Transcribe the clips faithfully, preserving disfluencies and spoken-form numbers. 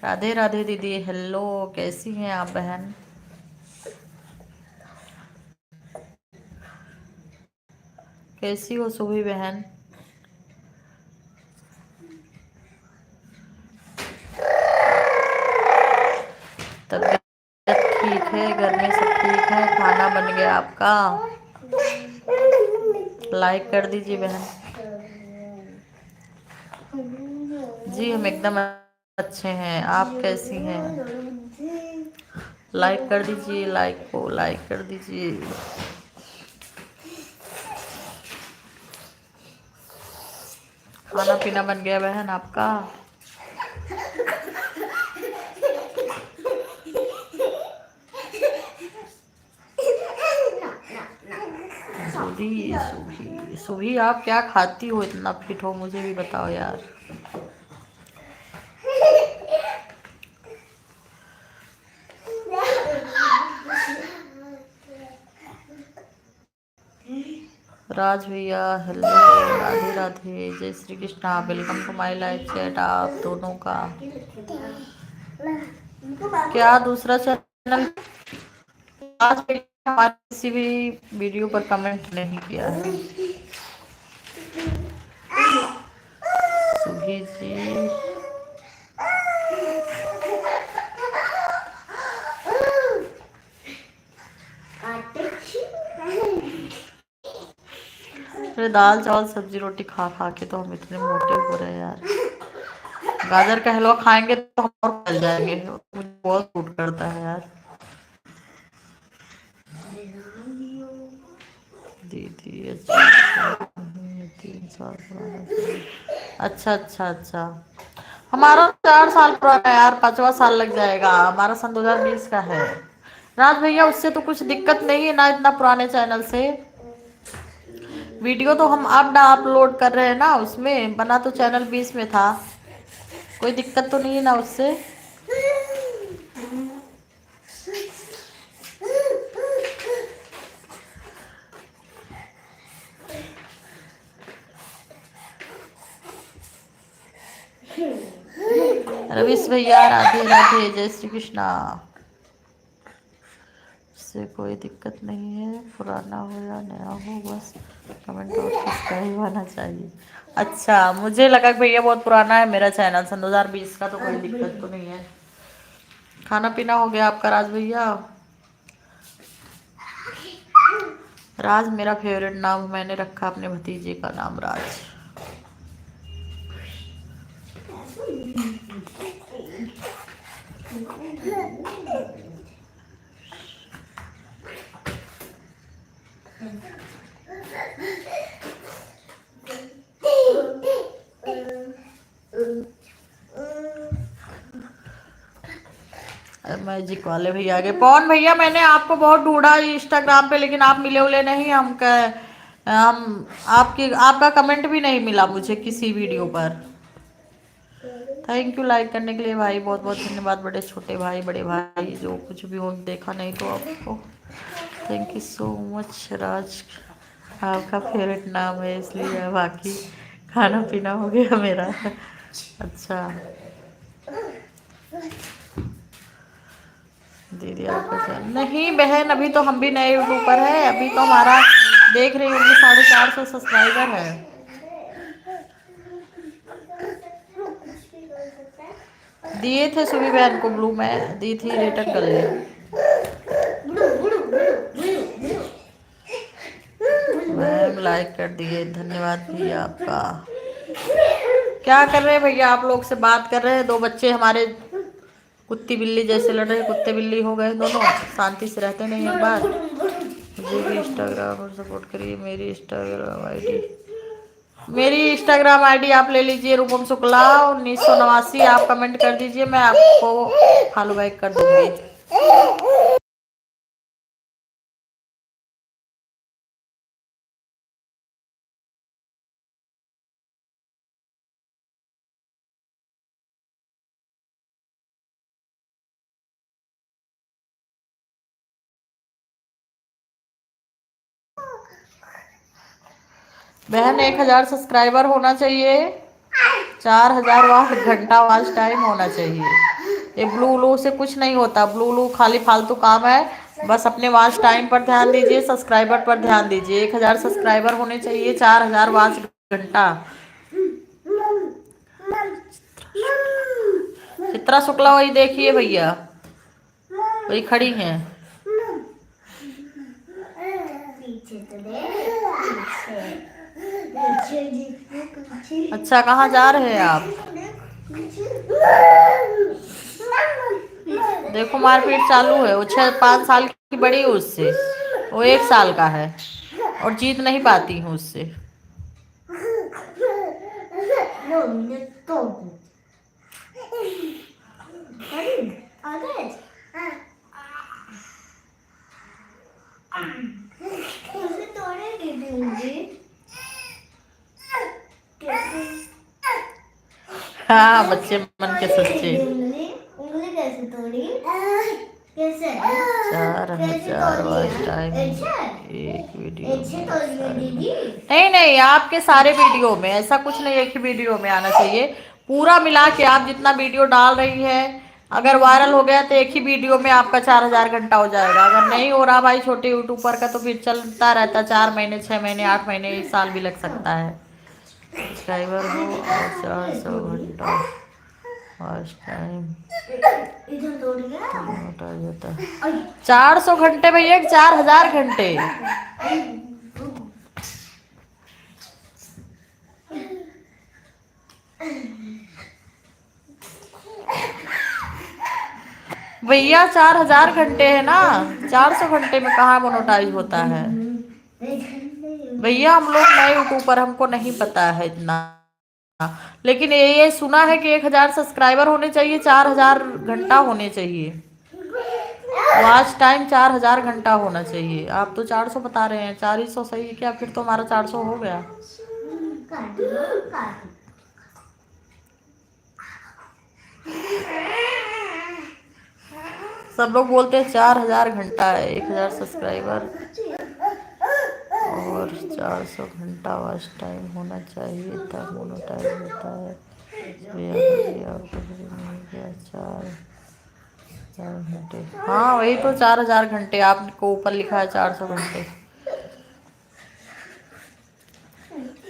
राधे राधे दीदी, hello, कैसी हैं आप बहन? कैसी हो सुभी बहन? तबीयत ठीक है, घर में सब ठीक है? खाना बन गया आपका? Like कर दीजिए बहन। जी, हम एकदम अच्छे हैं, आप कैसी हैं? Like कर दीजिए, like को like कर दीजिए। खाना पीना बन गया बहन आपका? सुभी, सुभी, सुभी, आप क्या खाती हो इतना फिट हो, मुझे भी बताओ यार। राज भैया, hello, राधे राधे, जय श्री Krishna, welcome to my live chat। आप दोनों का क्या दूसरा चैनल? आज हमारे किसी भी वीडियो पर कमेंट नहीं किया है। सुभी जी। अरे, दाल चावल सब्जी रोटी खा खा के तो हम इतने मोटे हो रहे हैं यार। गाजर का हलवा खाएंगे तो हम और फैल जाएंगे, मुझे बहुत सूट करता है यार। दीदी, अच्छा, तीन साल पुराना। अच्छा, अच्छा, अच्छा। हमारा चार साल पुराना है यार, पाँचवा साल लग जाएगा। हमारा सन दो हज़ार बीस का है। राज भैया, उससे तो कुछ दिक्कत नहीं है ना, इतना पुराने चैनल से। वीडियो तो हम अब ना अपलोड कर रहे हैं ना, उसमें बना तो चैनल बीस में था, कोई दिक्कत तो नहीं है ना उससे। रवीश भैया, राधे राधे, जय श्री कृष्णा। से कोई दिक्कत नहीं है, पुराना हो या नया हो, बस कमेंट और किसका ही आना चाहिए। अच्छा, मुझे लगा कि भैया बहुत पुराना है मेरा चैनल, सन दो हज़ार बीस का, तो कोई दिक्कत तो नहीं है। खाना पीना हो गया आपका राज भैया? राज मेरा फेवरेट नाम, मैंने रखा अपने भतीजे का नाम राज। अरे, मैजिक वाले भैया आ गए। पवन भैया, मैंने आपको बहुत ढूंढा Instagram पे, लेकिन आप मिले उले नहीं। हम क-, हम आपकी, आपका कमेंट भी नहीं मिला मुझे किसी वीडियो पर। Thank you like करने के लिए भाई, बहुत बहुत धन्यवाद। बड़े छोटे भाई, बड़े भाई, जो कुछ भी हो, देखा नहीं तो आपको। Thank you so much राज। आपका फेवरेट नाम है, इसलिए बाकी खाना पीना हो गया मेरा। अच्छा दीदी, आपका चैनल नहीं बहन, अभी तो हम भी नए यूट्यूबर है, अभी तो हमारा देख रही होंगी साढ़े चार सौ सब्सक्राइबर है। दिए थे सुबी बहन को ब्लू, मैं दी थी, रिटर्न कर ली। मैम लाइक कर दिए, धन्यवाद भैया आपका। क्या कर रहे हैं भैया, आप लोग से बात कर रहे हैं। दो बच्चे हमारे कुत्ती बिल्ली जैसे लड़ रहे, कुत्ते बिल्ली हो गए दोनों, शांति से रहते नहीं एक बार। मुझे भी Instagram पर सपोर्ट करिए, मेरी Instagram आईडी, मेरी Instagram आईडी आप ले लीजिए, रूपम शुक्ला उन्नीस सौ नवासी, आप कमेंट कर दीजिए, मैं आपको फॉलो बैक कर दूंगी। बहन, एक हजार सब्सक्राइबर होना चाहिए, चार हजार वा-, घंटा वॉच टाइम होना चाहिए। ये ब्लू ब्लू से कुछ नहीं होता, ब्लू ब्लू खाली फालतू काम है। बस अपने वॉच टाइम पर ध्यान दीजिए, सब्सक्राइबर पर ध्यान दीजिए। एक हजार सब्सक्राइबर होने चाहिए, चार हजार वॉच घंटा। चित्रा शुक्ला वही देखिए भैया, वही खड़ी हैं। पीछे तो देख, पीछे। पीछे, पीछे। अच्छा, कहाँ जा रहे हैं आप? देखो, मारपीट चालू है। वो छः, पाँच साल की बड़ी है उससे, वो एक साल का है और जीत नहीं पाती हूँ उससे। लो, ये तो अरे, आ गए? कैसे तोड़े दीदी उंगली? कैसे? हाँ, बच्चे मन के सच्चे। उंगली, उंगली कैसे तोड़ी? कैसे? चार हजार वॉच टाइम एक वीडियो में। नहीं, नहीं, आपके सारे वीडियो में, ऐसा कुछ नहीं, एक ही वीडियो में आना चाहिए। पूरा मिला के आप जितना वीडियो डाल रही है, अगर वायरल हो गया तो एक ही वीडियो में आपका चार हजार घंटा हो जाएगा। अगर नहीं हो रहा भाई, छोटे यूट्यूबर का, तो फिर चलता रहता, चार महीने, छः महीने, आठ महीने, एक साल भी लग सकता है। सब्सक्राइबर हो और चार सौ घंटा वॉच टाइम। इधर दौड़ गया। मोटा हो जाता है। चार सौ घंटे भैया, चार हजार घंटे। भैया, चार हजार घंटे है ना, चार सौ घंटे में कहाँ मोनेटाइज होता है? भैया, हम लोग नए यूट्यूबर, हमको नहीं पता है इतना, लेकिन ये, ये सुना है कि एक हजार सब्सक्राइबर होने चाहिए, चार हजार घंटा होने चाहिए, वॉच टाइम चार हजार घंटा होना चाहिए। आप तो चार सौ बता रहे हैं, चार ही सौ सही है क्या? फिर तो हमारा चार सौ हो गया। सब लोग बोलते हैं चार हजार घंटा है, एक हजार सब्सक्राइबर और चार सौ घंटा वॉच टाइम होना चाहिए, तब मोनेटाइज होता है। भैया, भैया, और कुछ भी नहीं, भैया, चार हजार घंटे। हाँ, वही तो, चार हजार घंटे। आपको ऊपर लिखा है चार सौ घंटे।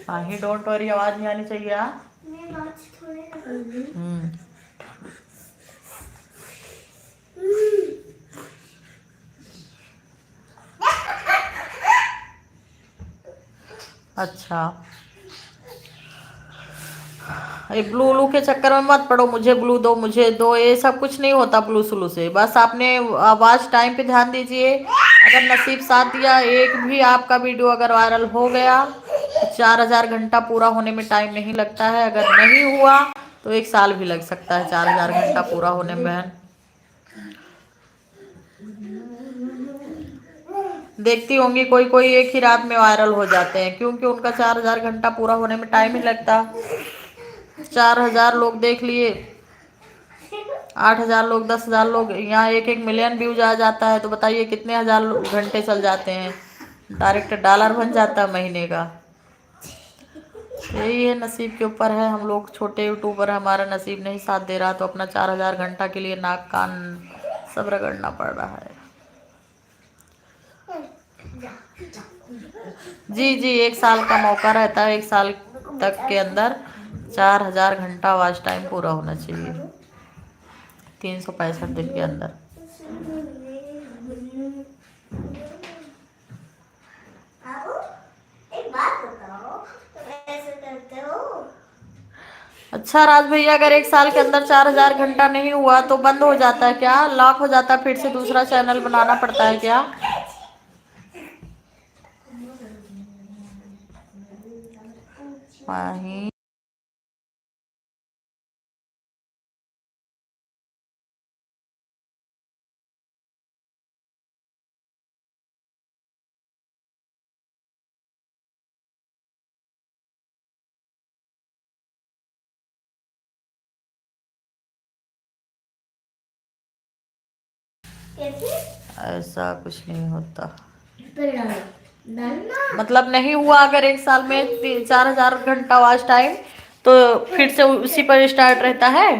हाँ ही, डोंट वरी, आवाज नहीं आनी चाहिए, हाँ? मैं आवाज थोड़े ना कर रही। हम्म। अच्छा, ये ब्लू ब्लू के चक्कर में मत पड़ो, मुझे ब्लू दो, मुझे दो, ये सब कुछ नहीं होता ब्लू स्लू से। बस आपने वॉच टाइम पे ध्यान दीजिए। अगर नसीब साथ दिया, एक भी आपका वीडियो अगर वायरल हो गया, तो चार हजार घंटा पूरा होने में टाइम नहीं लगता है। अगर नहीं हुआ, तो एक साल भी लग सकता है चार हजार घंटा पूरा होने में, बहन। देखती होंगी, कोई कोई एक ही रात में वायरल हो जाते हैं, क्योंकि उनका चार हजार घंटा पूरा होने में टाइम ही लगता। चार हजार लोग देख लिए, आठ हजार लोग, दस हजार लोग, यहाँ एक एक मिलियन व्यूज आ जाता है, तो बताइए कितने हजार लो-, घंटे चल जाते हैं, डायरेक्ट डॉलर बन जाता है महीने का। यही है, नसीब के ऊपर है। हम लोग छोटे यूट्यूबर हैं, हमारा नसीब नहीं साथ दे रहा, तो अपना चार हजार घंटा के लिए नाक कान सब रगड़ना पड़ रहा है। जी, जी, एक साल का मौका रहता है, एक साल तक के अंदर चार हजार घंटा वॉच टाइम पूरा होना चाहिए, तीन सौ पैंसठ दिन के अंदर। बाबू, एक बात बताओ, तुम ऐसे करते हो? अच्छा राज भैया, अगर एक साल के अंदर चार हजार घंटा नहीं हुआ तो बंद हो जाता है क्या, लॉक हो जाता है, फिर से दूसरा चैनल बनाना पड़ता है क्या? वहीं। कैसे? ऐसा कुछ नहीं होता। फिर डालो। डालना। मतलब नहीं हुआ अगर एक साल में ती-, चार हजार घंटा वॉच टाइम, तो फिर से उसी पर स्टार्ट रहता है।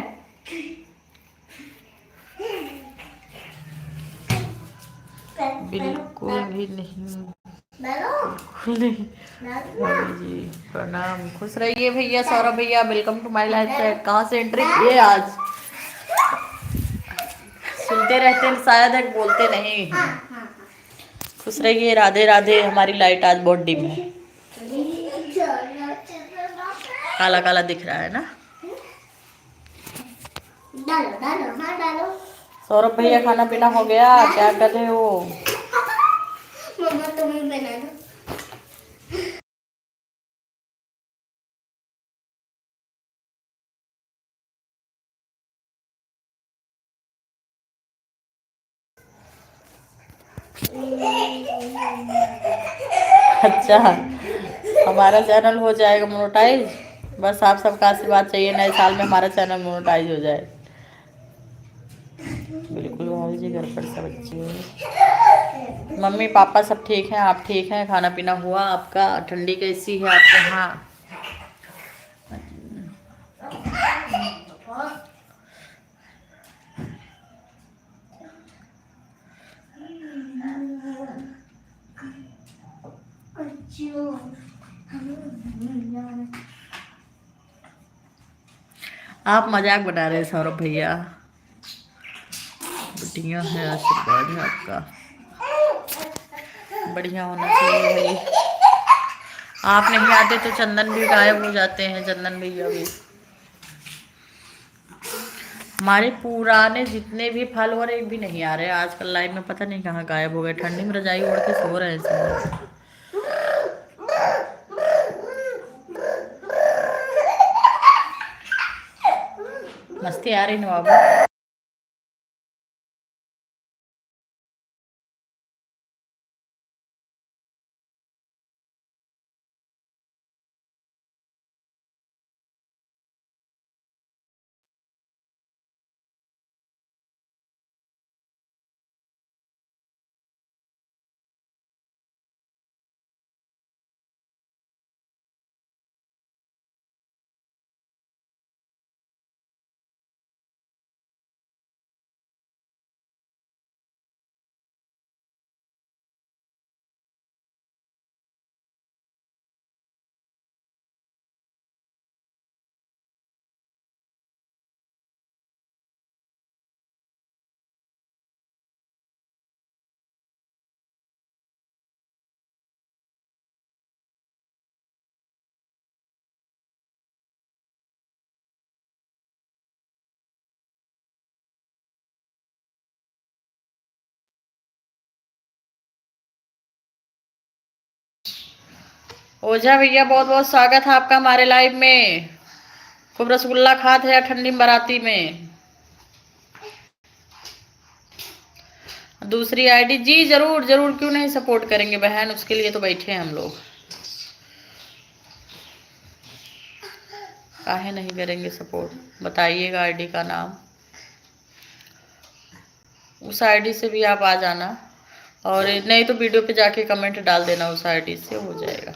बिल्कुल भी नहीं, बिल्कुल नहीं। हाँ जी, प्रणाम, खुश रहिए भैया, सौरभ भैया, welcome to my life। कहाँ से एंट्री किए आज? सुनते रहते हैं, शायद एक बोलते नहीं हैं। खुश रहिए, राधे राधे। हमारी लाइट आज बहुत डिम है, काला काला दिख रहा है ना। डालो, डालो, हाँ, डालो। सौरभ भैया, खाना पीना हो गया? क्या कर रहे हो? मम्मा, तुम ही बना दो। अच्छा, हमारा चैनल हो जाएगा मोनेटाइज। बस आप सबका आशीर्वाद चाहिए, नए साल में हमारा चैनल मोनेटाइज हो जाए। बिल्कुल भाभी जी, घर पर सब अच्छे हैं। मम्मी पापा सब ठीक हैं, आप ठीक हैं? खाना पीना हुआ आपका? ठंडी कैसी है आपके यहाँ? आप मजाक बना रहे हैं सौरभ भैया। बढ़िया है, आशीर्वाद है आपका, बढ़िया होना चाहिए भाई। आप नहीं आते तो चंदन भी गायब हो जाते हैं, चंदन भैया भी। हमारे पुराने जितने भी फॉलोअर, एक भी नहीं आ रहे आजकल लाइव में, पता नहीं कहाँ गायब हो गए। ठंडी में रजाई ओढ़ के सो रहे हैं सब। मस्ती आ रही ना बाबू। ओझा भैया, बहुत बहुत स्वागत है आपका हमारे लाइव में। खूब रसगुल्ला खात है ठंडी में बराती में। दूसरी आईडी जी, जरूर जरूर, क्यों नहीं सपोर्ट करेंगे बहन, उसके लिए तो बैठे हैं हम लोग। काहे नहीं करेंगे सपोर्ट, बताइएगा आईडी का नाम। उस आईडी से भी आप आ जाना, और नहीं तो वीडियो पे जाके कमेंट डाल देना, उस आईडी से हो जाएगा।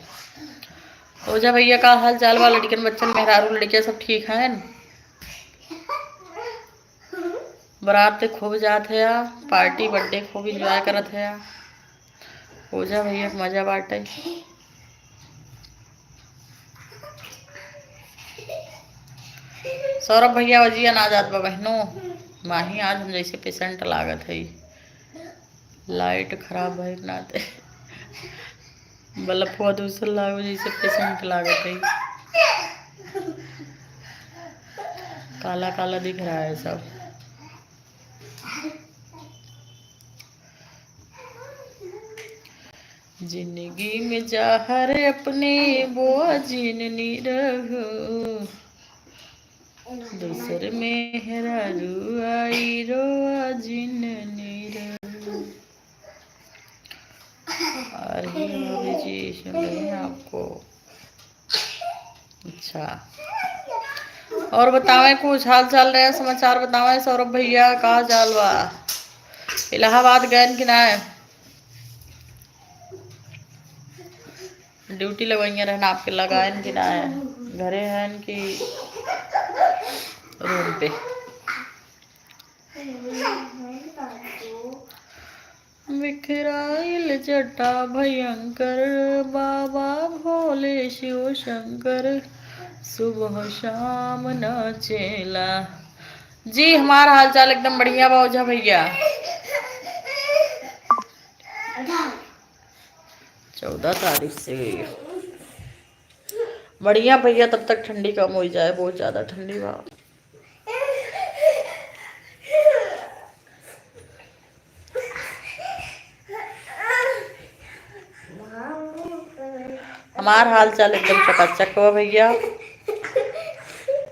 ओझा भैया, का हाल चाल बा? लड़कन बच्चन, मेहरारू लड़किया सब ठीक हैं? बारात पे खूब जात है, पार्टी बर्थडे खूब एंजॉय करत है। ओझा भैया के मजा बाटे। सौरभ भैया, वजिया ना जात बा बहनों। माही, आज हम जैसे पेशेंट लागत है। लाइट खराब है नाते बल्बवा दूसर लागो, जैसे पेशेंट लागत है। काला काला दिख रहा है सब। जिंदगी में जहर अपने बोआ जिन निरहू, दूसर मेहरारू आई रोआ जिन निरहू। अरे भाभी जी, सुन रहे हैं आपको। अच्छा, और बतावें कुछ हाल चाल रहे, समाचार बतावें। सौरभ भैया, का चाल बा? इलाहाबाद गए कि ना? ड्यूटी लगवाइए रहना आपके, लगाएन कि ना? घरे हैं कि रूम पे? फिराइल जटा भयंकर, बाबा भोले शिव शंकर, सुबह शाम नाचेला। जी, हमार हाल चाल एकदम बढ़िया बा ओझा भैया। चौदह तारीख से बढ़िया भैया, तब तक ठंडी कम होइ जाए, बहुत ज्यादा ठंडी बा। हमार हाल चाल एकदम चकाचक बा भैया।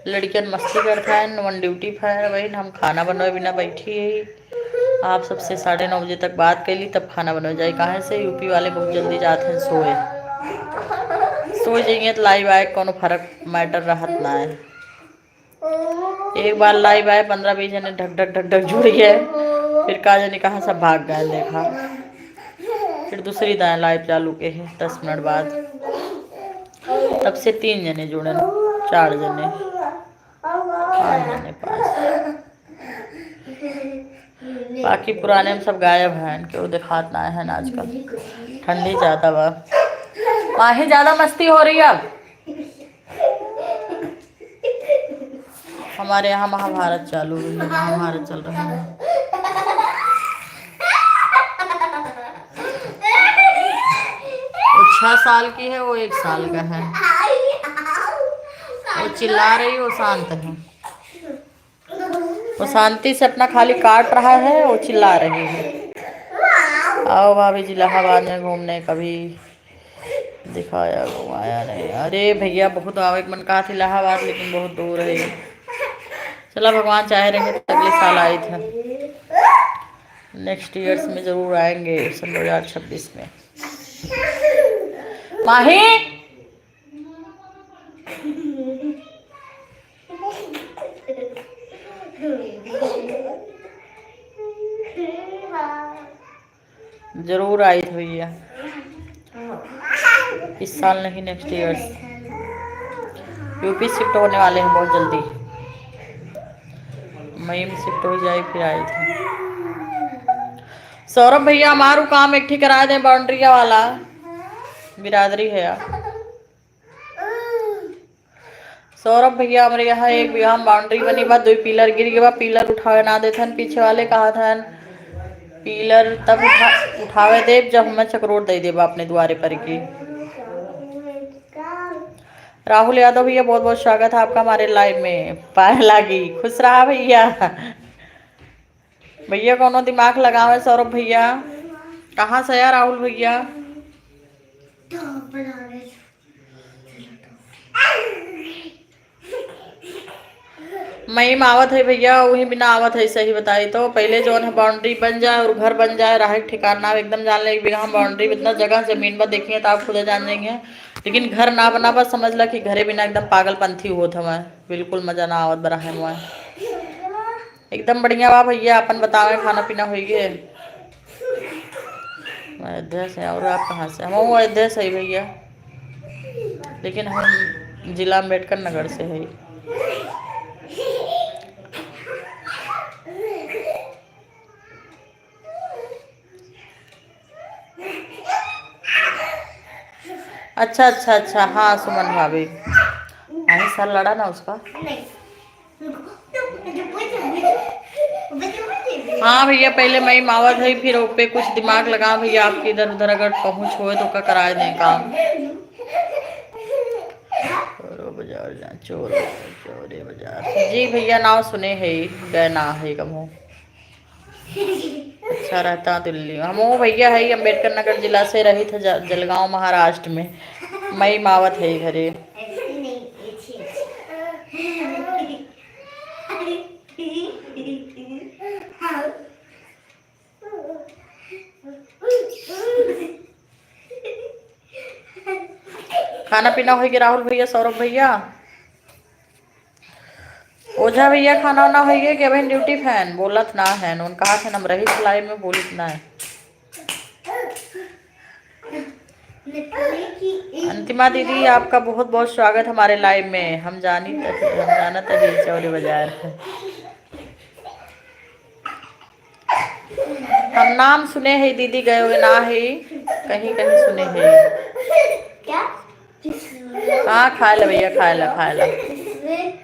लड़िकन मस्ती करत हैं, on duty पर हैं बहिन, हम खाना बनवे बिना बैठी ही। आप सबसे साढ़े नौ बजे तक बात कैली, तब खाना बनवे जाई। काहे से यूपी वाले बहुत जल्दी जात हैं सोए, सो जाइए तो live आए, कोनो फर्क matter रहत ना है। एक बार live आए, पन्द्रह बीस जने ढक ढक ढक ढक जुड़ गए, फिर का जाने कहाँ सब भाग गए। देखा, फिर दूसरी दाएँ live चालू के है दस मिनट बाद, तब से तीन जने जुड़े, चार जने, पाँच जने, पाँच। बाकी पुराने में सब गायब हैं, केहू देखात ना है आजकल, ठंडी ज्यादा बा। माही, ज्यादा मस्ती हो रही है अब। हमारे यहाँ महाभारत चालू हुई है, महाभारत चल रहा है। वो छह साल की है, वो एक साल का है। वो चिल्ला रही, वो शांत है। वो शांति से अपना खाली काट रहा है, वो चिल्ला रही है। आओ भाभी जी इलाहाबाद में घूमने, कभी दिखाया घुमाया नहीं। अरे भैया, बहुत आवे के मन कहा था इलाहाबाद, लेकिन बहुत दूर है। चला, भगवान चाहे रहे तो अगले साल आई था, next years में जरूर आएंगे सन दो हज़ार छब्बीस में। माही, जरूर आई थी भैया, इस साल नहीं, next year। यूपी shift होने वाले हैं बहुत जल्दी, मई में shift हो जाए, फिर आई थी। सौरभ भैया, हमारू काम एक ठीक करा दे, boundary वाला बिरादरी है यार। सौरभ भैया, हमरे यहाँ एक बीघा में boundary बनी बा, दुई pillar गिर गए बा, pillar उठावे ना देत हन, पीछे वाले कहत हन pillar तब उठा, उठावे देब जब हमें चकरोट दे देबा अपने द्वारे पर की। राहुल यादव भैया, बहुत बहुत स्वागत है आपका हमारे live में। पाए लागी, खुश रहा भैया। भैया कौनो दिमाग लगावे सौरभ भैया, कहाँ से आया राहुल भैया? मई में आवत है भैया, वही बिना आवत है। सही बताई तो पहले जौन है boundary बन जाए और घर बन जाए, रहे के ठिकाना एकदम जान ले। एक बीघा boundary, इतना जगह जमीन बा, देखिए तो आप खुदे जान जाएंगे। लेकिन घर ना बना बा, समझ ला कि घरे बिना एकदम पागलपंथी होत हवे, बिल्कुल मजा ना आवत बा रहे में। एकदम बढ़िया बा भैया, अपन बतावे, खाना पीना होइगे? अयोध्या से। और आप कहाँ से? हम अयोध्या से ही भैया, लेकिन हम जिला अम्बेडकर नगर से है। अच्छा, अच्छा, अच्छा, हाँ सुमन भाभी, अरे सर लड़ा ना उसका। हाँ भैया, पहले मई में आवत है, फिर ओपे कुछ दिमाग लगा भैया, आपके इधर उधर अगर पहुँच होए तो का कराए दें काम। चोरो बाजार जा, चोरो, चोरे बाजार। जी भैया, नाव सुने है, गए ना है कबहूँ। अच्छा रहता दिल्ली में। हम वो भैया है अम्बेडकर नगर जिला से, रहित है ज-, जलगांव महाराष्ट्र में। मई में आवत है घरे। खाना पीना होइगे राहुल भैया, सौरभ भैया? ओझा भैया, खाना वाना होइगे कि अबहिन duty पे हैं? बोलत ना हैं, उन कहा थे हम रही सिलाई में, बोलित ना है। अंतिमा दीदी, आपका बहुत बहुत स्वागत हमारे live में। हम जानी त-, हम जानत है चौरी बाजार। हम नाम सुने हैं, दीदी गए हुए ना है, कहीं कहीं सुने हैं। क्या? हाँ, खाए ला भैया, खाए ला, खाए ला। इसमें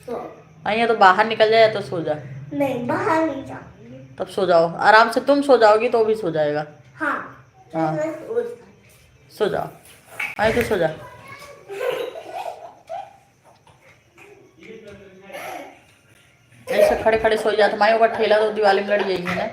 सो। हाँ, या तो बाहर निकल जाए या तो सो जा। नहीं, बाहर नहीं जाऊंगी। तब सो जाओ, आराम से तुम सो जाओगी तो भी सो जाएगा। हाँ, हाँ। मैं सो जाऊंगी। सो जाओ, आई तो सो जा। ऐसे खड़े खड़े सो जात माई, ओकर ठेला तो दिवाली में लड़ जाइए ना।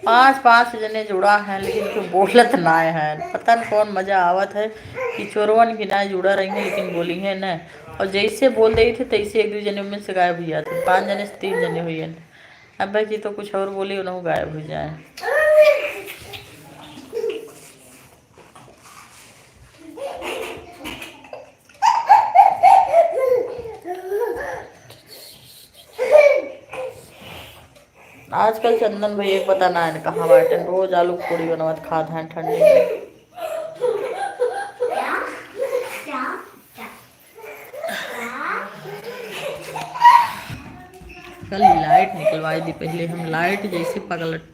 पाँच पाँच जने जुड़ा है, लेकिन क्यों बोलत ना है, पता न कौन मजा आवत है कि चोरवन की ना जुड़ा रही है, लेकिन बोली है ना। और जैसे बोल रही थे, तैसे एक दो जने में से गायब हो जाते, पाँच जने से तीन जने हुई है। अब की तो कुछ और बोली, उन्हों गायब हो जाए। आजकल चंदन भैया के पता ना है कहाँ बाटे, रोज आलू पूड़ी बनवत खात हैं ठंडी में। कल लाइट निकलवाई दी, पहले हम लाइट जैसे पगलट।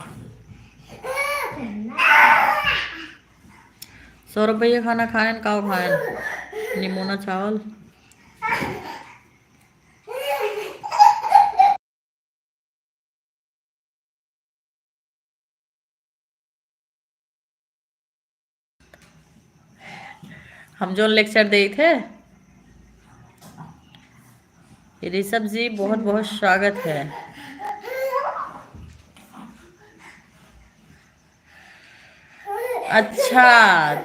सौरभ भैया खाना खाएन, का खाएन? निमोना चावल। हम जो लेक्चर देई थे, ऋषभ जी, बहुत बहुत स्वागत है। अच्छा,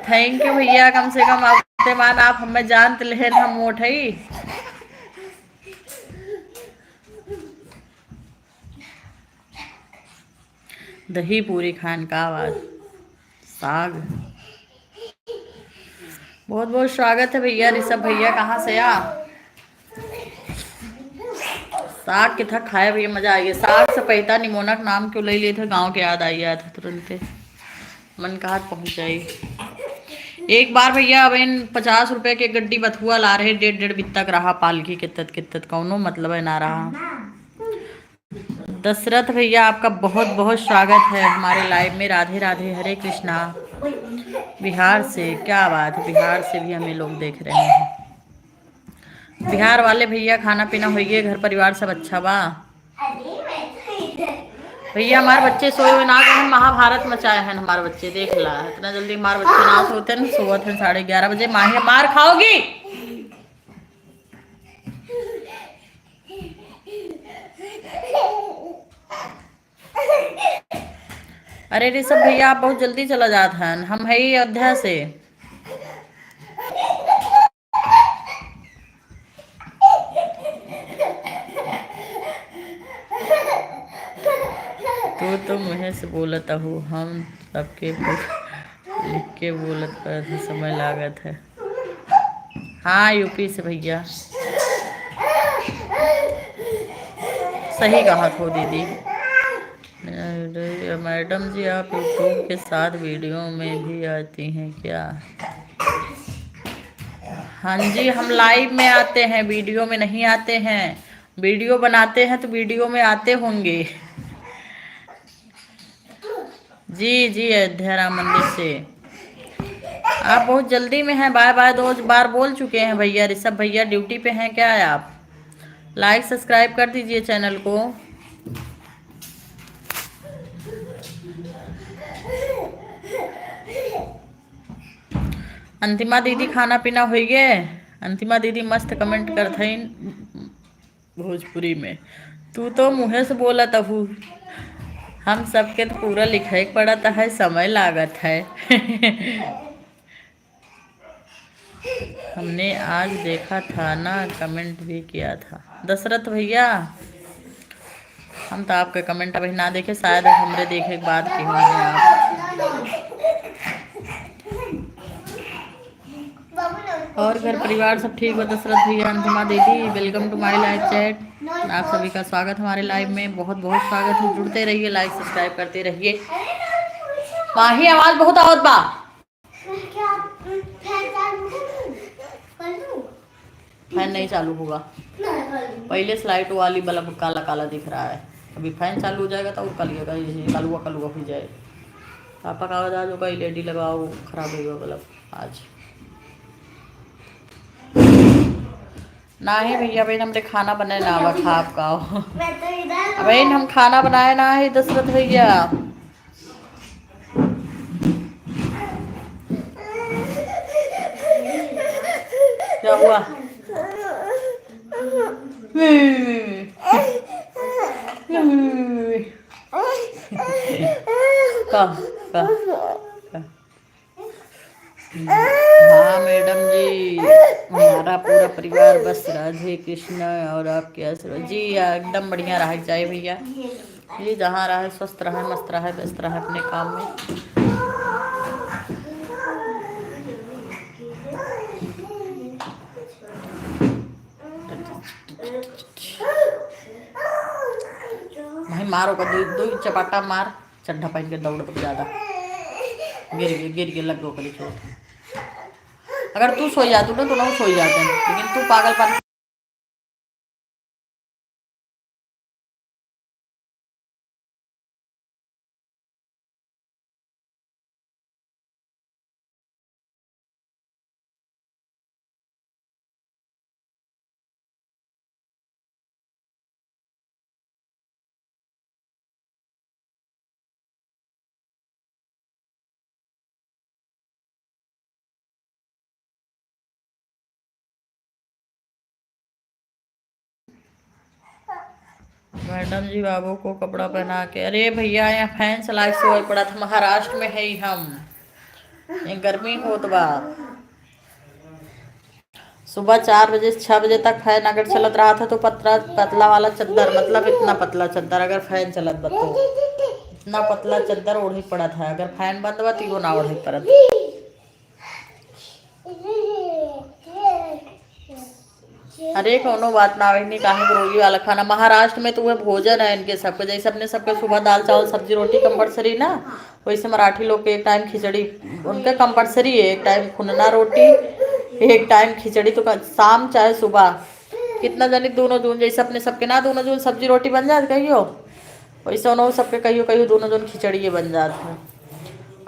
thank you भैया, कम से कम आप मान आप हमें जानत लेहन, हम मोट हई। दही पूरी खान का आवाज, साग। बहुत बहुत स्वागत है भैया, ऋषभ भैया, कहाँ से आ? साग कितना खाए भैया, मजा आ गया। साग से पहता निमोना का नाम क्यों ले लिए थे, गाँव के याद आ गया था तुरंते, मन कहा पहुँच जाई। एक बार भैया अब इन पचास रुपए के गड्डी बथुआ ला रहे, डेढ़ डेढ़ बित्ता का रहा, पालकी कित्तत कित्तत, कौनो मतलब है ना रहा। दशरथ भैया, आपका बहुत बहुत स्वागत है हमारे लाइव में। राधे राधे, हरे कृष्णा। बिहार से, क्या बात है, बिहार से भी हमें लोग देख रहे हैं। बिहार वाले भैया, खाना पीना होइए, घर परिवार सब अच्छा बा? भैया, हमारे बच्चे सोए हुए ना गए हैं, महाभारत मचाए हैं हमारे बच्चे, देख ला, इतना जल्दी हमारे बच्चे ना सोते हैं, सोवत हैं साढ़े ग्यारह बजे। माही मार खाओगी। अरे ऋषभ भैया, आप बहुत जल्दी चला जात हन, हम है ही अयोध्या से। तू तो मुँहे से बोलत हूँ, हम सबके कुछ लिख के बोलत पर समय लागत है। हाँ, यूपी से भैया। सही कहा थो दीदी। अरे, मैडम जी, आप YouTube के साथ वीडियो में भी आती हैं क्या? हाँ जी, हम लाइव में आते हैं, वीडियो में नहीं आते हैं। वीडियो बनाते हैं तो वीडियो में आते होंगे। जी, जी, अयोध्या राम मंदिर से। आप बहुत जल्दी में हैं, बाय बाय दो बार बोल चुके हैं भैया। ऋषभ भैया ड्यूटी पे हैं क्या आप? लाइक सब्सक्राइब कर दीजिए चैनल को। अंतिमा दीदी, खाना पीना होइगे? अंतिमा दीदी मस्त कमेंट करत हईन भोजपुरी में। तू तो मुँहे से बोलत अहू, हम सबके तो पूरा लिखे के पड़त है, समय लागत है। हमने आज देखा था ना, कमेंट भी किया था। दशरथ भैया, हम तो आपके कमेंट अभी ना देखे, शायद अब हमरे देखे के बाद की होंगे आप। और घर परिवार सब ठीक बा? दशरथ भैया, अंतिमा दीदी, welcome to my live chat। आप सभी का स्वागत हमारे लाइव में, बहुत बहुत स्वागत है। जुड़ते रहिए, लाइक सब्सक्राइब करते रहिए। माही, आवाज बहुत आवत बा। फैन नहीं चालू होगा। पहले से लाइट वाली बल्ब काला काला दिख रहा है, अभी फैन चालू हो जाएगा तो और कालिएगा, ये कलुआ कलुआ हो जाए। पापा का आवाज आज होगा, एलईडी लगाओ, खराब हो गया बल्ब आज। नाही भैया, अबे हमरे खाना बनाए ना आवा, खा आप का हो। मैं तो इधर अब हूँ। हम खाना बनाए ना है दशरथ भैया। क्या हुआ? का, का, का? हाँ मैडम जी, हमारा पूरा परिवार बस राधे कृष्ण और आपके आशीर्वाद जी, एकदम बढ़िया रहा जाए भैया। ये जहाँ रहे स्वस्थ रहे, मस्त रहे, व्यस्त रहे अपने काम में। भाई मारो का दो, दो चपाटा मार। चड्ढा पहन के दौड़त ज्यादा। गिर गए, गिर गए, लग गो कली चोट। अगर तू सोई जातू ना, तो ना सोई जाते, लेकिन तू पागलपन। मैडम जी बाबू को कपड़ा पहना के, अरे भैया, यहाँ फैन चला के सोए पड़ा था, महाराष्ट्र में है ही हम, ये गर्मी होत बा। सुबह चार बजे से छह बजे तक फैन अगर चलत रहा था तो पतला, पतला वाला चद्दर, मतलब इतना पतला चद्दर अगर फैन चलत बा तो, इतना पतला चद्दर ओढ़े पड़त है, अगर फैन बंद बा तो वो ना ओढ़े पड़त। अरे कौनो बात ना बहिनी, काहे के रोगी वाला खाना। महाराष्ट्र में तो वह भोजन है इनके सबके, जैसे अपने सबके सुबह दाल चावल सब्जी रोटी कंपलसरी ना, वैसे मराठी लोग के एक टाइम खिचड़ी उनका कंपलसरी है, एक टाइम खुनना रोटी, एक टाइम खिचड़ी। तो क-, शाम चाहे सुबह कितना जनी दोनों जून, जैसे अपने सबके ना दोनों जून सब्जी रोटी बन जात कहियो, वैसे उन्हों सबके कहियो कहियो दोनों जून खिचड़िए बन जात है।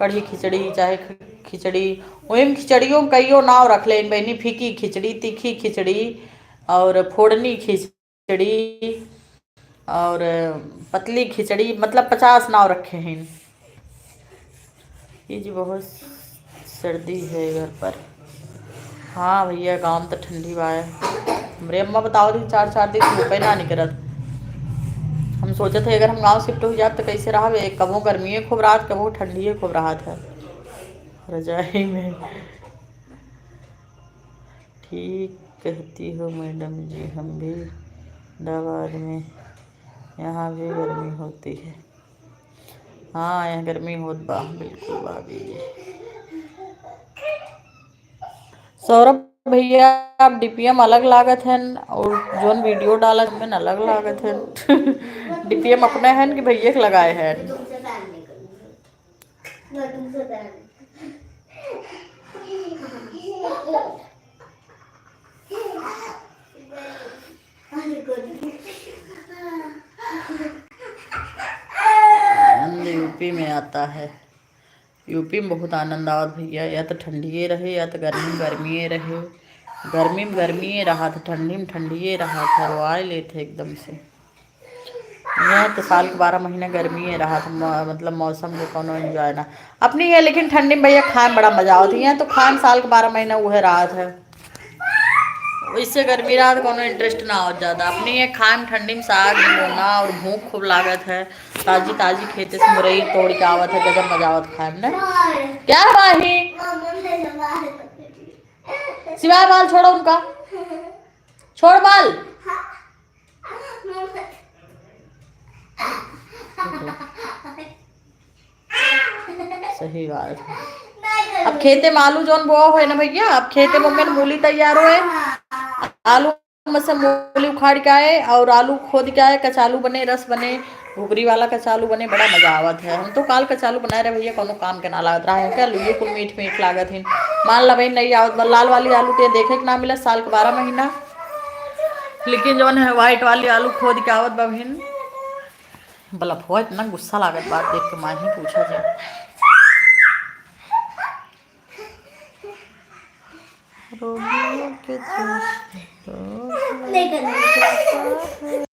कढ़ी खिचड़ी चाहे ख-, खिचड़ी, वही में खिचड़ियों में कहियो नाव रख लेन बहनी, फीकी खिचड़ी, तीखी खिचड़ी और फोड़नी खिचड़ी। खिचड़ी और पतली खिचड़ी, मतलब पचास नाव रखे हैं। ये जी बहुत सर्दी है घर पर। हाँ भैया, गाँव में तो ठंडी बा है। हमरे अम्मा बताओ दिन चार चार दिन धूपे ना निकलत। हम सोचत है अगर हम गाँव शिफ्ट हो जात तो कैसे रहब? एक कबो गर्मी खूब रहत, कबो ठंडी खूब रहत है रजाई में। ठीक कहती हो मैडम जी, हम भी दवा आदमी, यहाँ भी गर्मी होती है। हाँ, यहाँ गर्मी होत बा, बिल्कुल भाभी जी। सौरभ भैया, आप डीपीएम अलग लागत हन और जोन वीडियो डालत हन अलग लागत हन। डीपीएम अपने हन कि भैया के लगाए हन? आनंद यूपी में आता है। यूपी में बहुत आनंद आवत भैया, या तो ठंडिये रहे या तो गर्मी में गर्मिये रहे। गर्मी में गर्मिये रहत, ठंडी में ठंडिये रहत, हरवाए लेत है एकदम से। यहाँ तो साल के बारह महीना गर्मी है रहत, म-, मतलब मौसम के कोनो एंजॉय ना। अपनी है लेकिन ठंडी में भैया खाए में बड़ा मजा आवत है। यहाँ तो खाए में साल के बारह महीना उहे रहत है, वैसे गर्मी रहत कोनो इंटरेस्ट ना आवत ज्यादा। अपनी है खाए में ठंडी में साग बोना और भूख खूब लागत है, ताजी ताजी खेते से मुरई तोड़ के आवत है, गजब मजा आवत खाए में ना। क्या हुआ ही? सिवाय बाल छोड़ो उनका, छोड़ बाल। सही बात है। अब खेते में आलू जौन बोआ होए ना भैया, अब खेते में मैंने मूली तैयार होए, आलू में से मूली उखाड़ के आए और आलू खोद के आए, कचालू बने, रस बने, घुघरी वाला कचालू बने, बड़ा मजा आवत है। हम तो काल कचालू बनाए रहे भैया, कोनो काम के ना लागत रहा है, क्या लुइये कुल मीठ मीठ लागत है। मान ला भाई नहीं आवत बा, लाल वाली आलू ते देखे के ना मिला साल के बारह महीना। लेकिन जौन है, white वाली आलू खोद के आवत बा बहिन। बलफवा इतना गुस्सा लागत, बात देख के माँ ही पूछा जाए। रोगियों के दोस्त, रोगियों के दोस्त।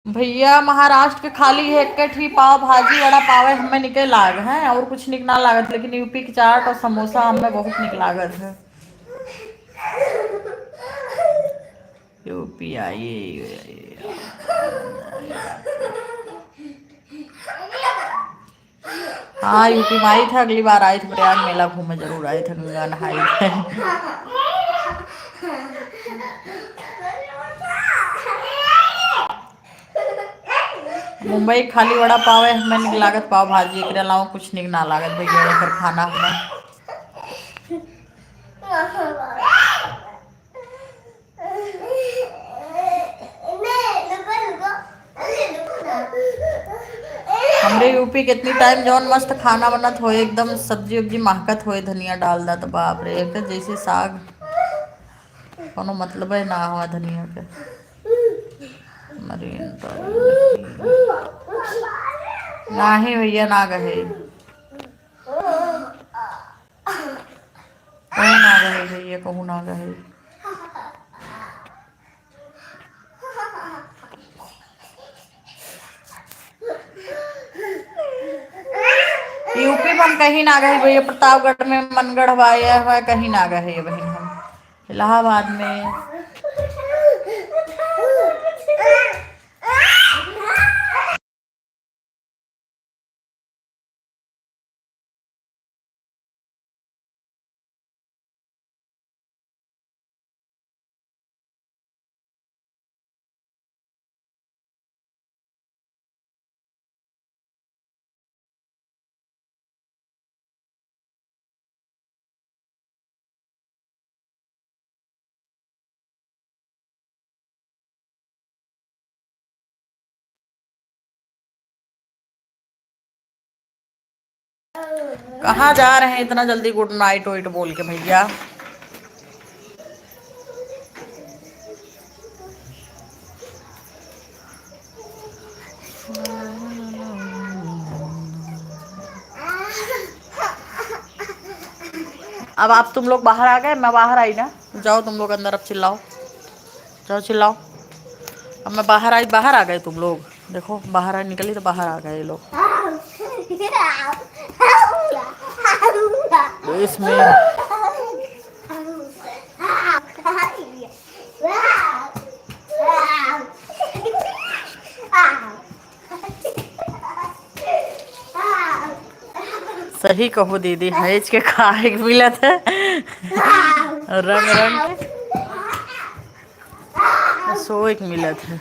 भैया, महाराष्ट्र के खाली है एक ठी पाव भाजी, वड़ा पावे हमें निके लाग है, और कुछ निक ना लागत, लेकिन यूपी के चाट और समोसा हमें बहुत निक लागत है। यूपी आइए। हाँ, यूपी में आई था, अगली बार आई था प्रयाग मेला घूमे, जरूर आई था, गंगा नहाई था। मुंबई खाली वड़ा पाव है, हमें निक लागत पाव भाजी, एकरे अलावा कुछ निक ना लागत भैया, एकर खाना हमें। हमरे यूपी कितनी टाइम जौन मस्त खाना बनत होए, एकदम सब्जी उब्जी महकत होए, धनिया डाल दा तो बाप रे, एक जैसे साग, कोनो मतलबे ना हुआ धनिया के। मरीन तो नहीं भैया, ना गए। कहूँ ना गए भैया, कहूँ ना गए। यूपी में हम कहीं ना गए भैया, प्रतापगढ़ में, मनगढ़ बा, यह बा, कहीं ना गए बहिन हम। इलाहाबाद में। कहाँ जा रहे हैं इतना जल्दी गुड नाइट वाइट बोल के भैया? अब आप तुम लोग बाहर आ गए, मैं बाहर आई ना, जाओ तुम लोग अंदर, अब चिल्लाओ। जाओ चिल्लाओ। अब मैं बाहर आई, बाहर आ गए तुम लोग। देखो, बाहर आई निकली तो बाहर आ गए ये लोग। तो इसमें सही कहो दीदी, हईच के खाए के मिलत है। रंग रंग के सोए के मिलत है।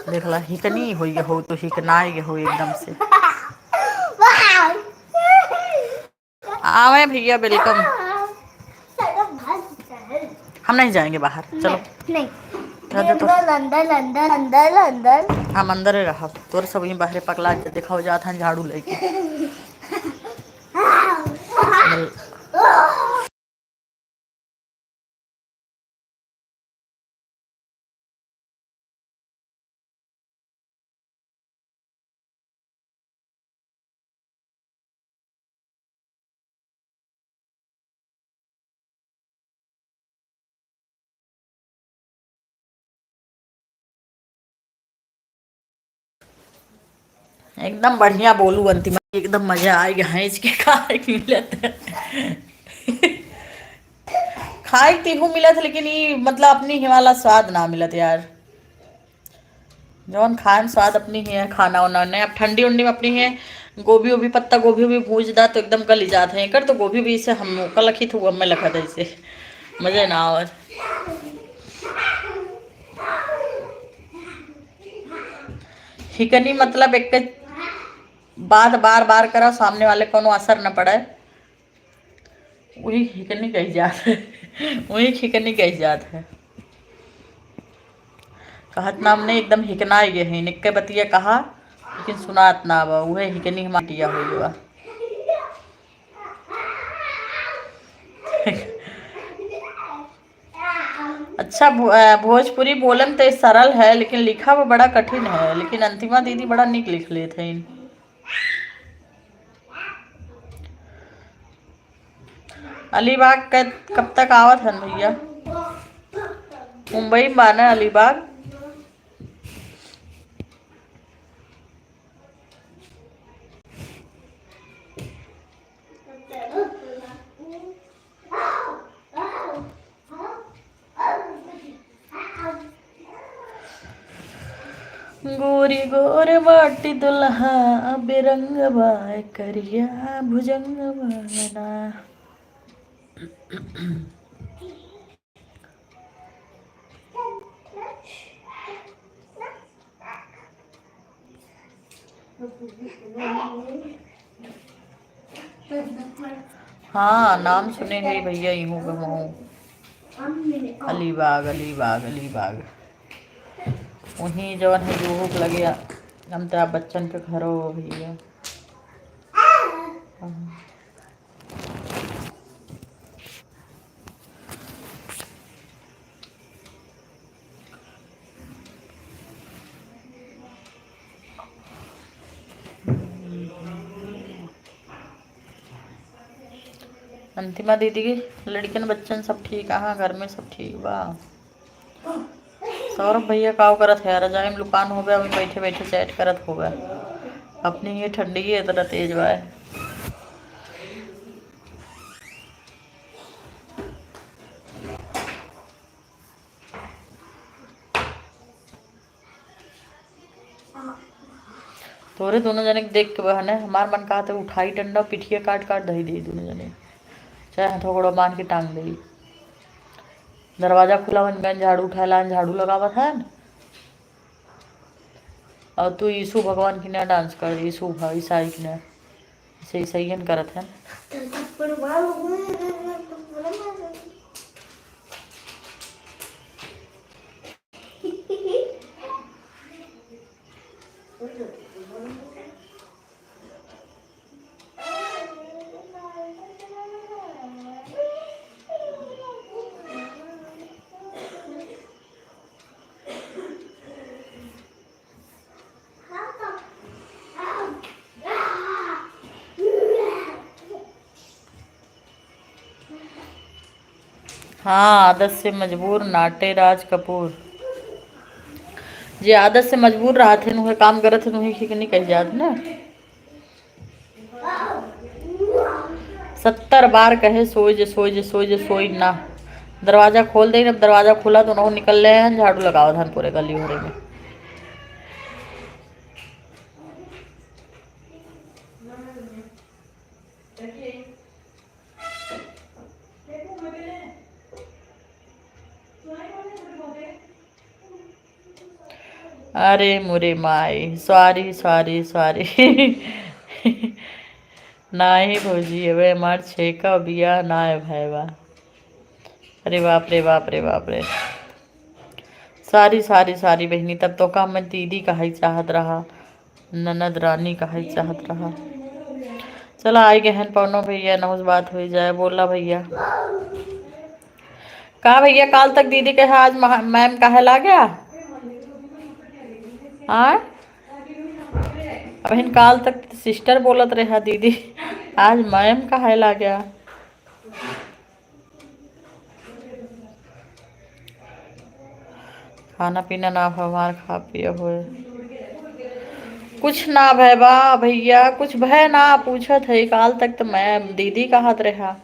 देखला, हिकनी होई हो तो हिकनाई हो एकदम से। आवे भैया, welcome। हम नहीं जाएंगे बाहर, चलो। नहीं, नहीं। रह दे तो। अंदर, अंदर, अंदर, अंदर, अंदर। हम अंदर ही रहा, तोर सब यहीं बाहरे पकला के दिखाओ जात हैं झाड़ू लेके। एकदम बढ़िया बोलू अंतिमा, एकदम मजा आइ गया है इसके खाए के मिलत है। खाए के तिहू मिलत, लेकिन ई मतलब अपनी ही वाला स्वाद ना मिलत यार। जौन खाए में स्वाद अपनी ही है, खाना उना नहीं। अब ठंडी उंडी में अपनी है, गोभी ओभी, पत्ता गोभी ओभी भूज दा तो एकदम गली जात है। एकर तो गोभी भी इसे हम कल रखी थी, वो हमें लगा था इसे मजे ना और हिकनी मतलब एक बात बार बार करा, सामने वाले कोनो असर न पड़े। वही हिकनी कही जात है, वही हिकनी कही जात है। कहत ना हमने एकदम हिकनाइ गए हैं, निक्के बतिया कहा, लेकिन सुनात ना बा, उहे हिकनी हमार बिटिया हो गवा। अच्छा, भो-, अ, भोजपुरी बोलन ते सरल है, लेकिन लिखा वो बड़ा कठिन है, लेकिन अंतिमा दीदी बड़ा नीक लिख लेत हैं। अलीबाग क-, कब तक आवत हन भैया? मुंबई में बा ना अलीबाग? गोरी गोर बाटी दुल्हा, बेरंग बाय करिया भुजंग बायना। हाँ, नाम सुने है भैया, इहूँ के महूँ। अलीबाग, अलीबाग, अलीबाग। वहीं जवन है, जो भूख लगे, हम तो आप बच्चन के घरो हो भैया। अंतिमा दीदी के लड़कन बच्चन सब ठीक, हाँ, घर में सब ठीक बा। सौरभ भैया का करत है? रजाई में लुकान होबे, अभी बैठे बैठे chat करत होबे। अपनी ये ठंडी है, इतना तेज बा है। तोरे दोनों जने के देख के बहने, हमार मन कहत है उठाई डंडा, पिठिया काट काट धई दे दोनों जने, चाहे हथवा गोड़वा बांध के टांग दे। दरवाजा खुला बन गन, झाड़ू उठाए लान, झाड़ू लगावत हन। और तू यीशु भगवान की ना dance कर, यीशु भ-, ईसाई की ना, ऐसे ईसाइयन करत हन। हाँ, आदत से मजबूर नाटे राज कपूर। जे आदत से मजबूर रहत है, उहे काम करत है, उहे ठीक नहीं कह जात ना। सत्तर बार कहे, "सोई जे, सोई जे, सोई जे, सोई ना।" दरवाजा खोल दे, अब दरवाजा खुला तो उनहु निकल ले हैं, झाड़ू लगावत हन पूरे गली भरे में। अरे मोरे माई, sorry, sorry, sorry। नाही भौजी, अबे हमार छेका बियाह ना भय बा। अरे बाप रे, बाप रे, बाप रे। Sorry, sorry, sorry बहिनी, तब तो का मैं दीदी कहई चाहत रहा, ननद रानी कहई चाहत रहा। चला, आई गहन पवनो भैया, नहुस बात होई जाए। बोला भैया। का भैया, काल तक दीदी कहे आज महा-, मैम कहे लाग गया? हाँ? अबहिन काल तक sister बोलत रहे दीदी, आज मैम कहे लाग गया। खाना पीना ना भवा हमार, खा पिया होए। कुछ ना भय बा भैया, कुछ भय ना, पूछत है। काल तक तो मैम दीदी कहत रहा,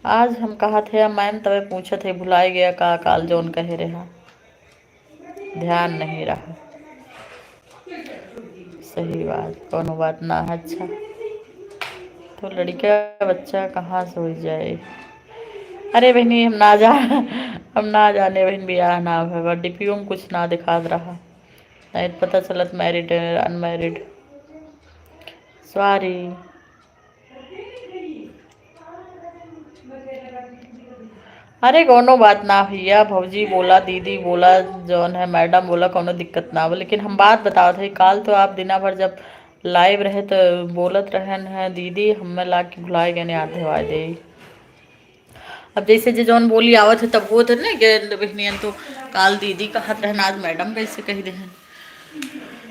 आज हम कहत है मैम, तबे पूछत है, भुलाए गया का काल जौन कहे रहा। ध्यान नहीं रहा। सही बात, कौनो बात ना है। अच्छा, तो लड़का बच्चा कहाँ से हो जाए? अरे बहनी, हम ना जा, हम ना जाने बहन, बियाह ना भवा, डीपीओ में कुछ ना दिखात रहा, नहीं तो पता चलत married है, unmarried। Sorry। अरे, कौनो बात ना भैया, भौजी बोला, दीदी बोला, जौन है मैडम बोला, कौनो दिक्कत ना बा। लेकिन हम बात बतावत है, काल तो आप दिना भर जब लाइव रहे तो बोलत रहन है, "दीदी, हमें लाग के भुलाए गए ने, आधे वादे।" अब जैसे जे जौन बोली आवत है, तब वो तो नहीं कि बहनियन तो काल दीदी कहत रहन, आज मैडम कैसे कह देहन।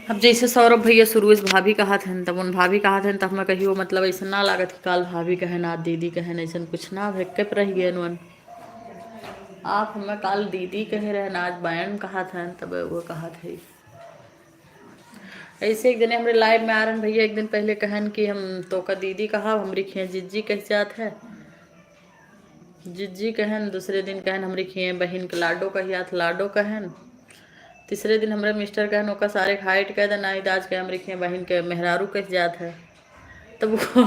अब जैसे सौरभ भैया शुरू से भाभी कहत हन, तब उन भाभी कहत हन, तब मैं कहियो, मतलब, ऐसा ना लागत कि काल भाभी कहन, आज दीदी कहन, ऐसा कुछ ना, भेक्के पर रह गए उन। आप हमें काल दीदी कहे रहन, आज मैम कहत हन, तब वो कहत है। ऐसे एक जने हमरे लाइव में आ रहन भैया, एक दिन पहले कहन कि हम तोका दीदी कहा, हमरी खिया जिज्जी कह जात है, जिज्जी कहन। दूसरे दिन कहन हमरी खिया बहिन के लाडो कह जात, लाडो कहन। तीसरे दिन हमरे मिस्टर कहन, "ओका सारे के हाइट कह दे, नहीं तो आज के हमरी खिया बहिन के मेहरारू कह जात है।" तब वो,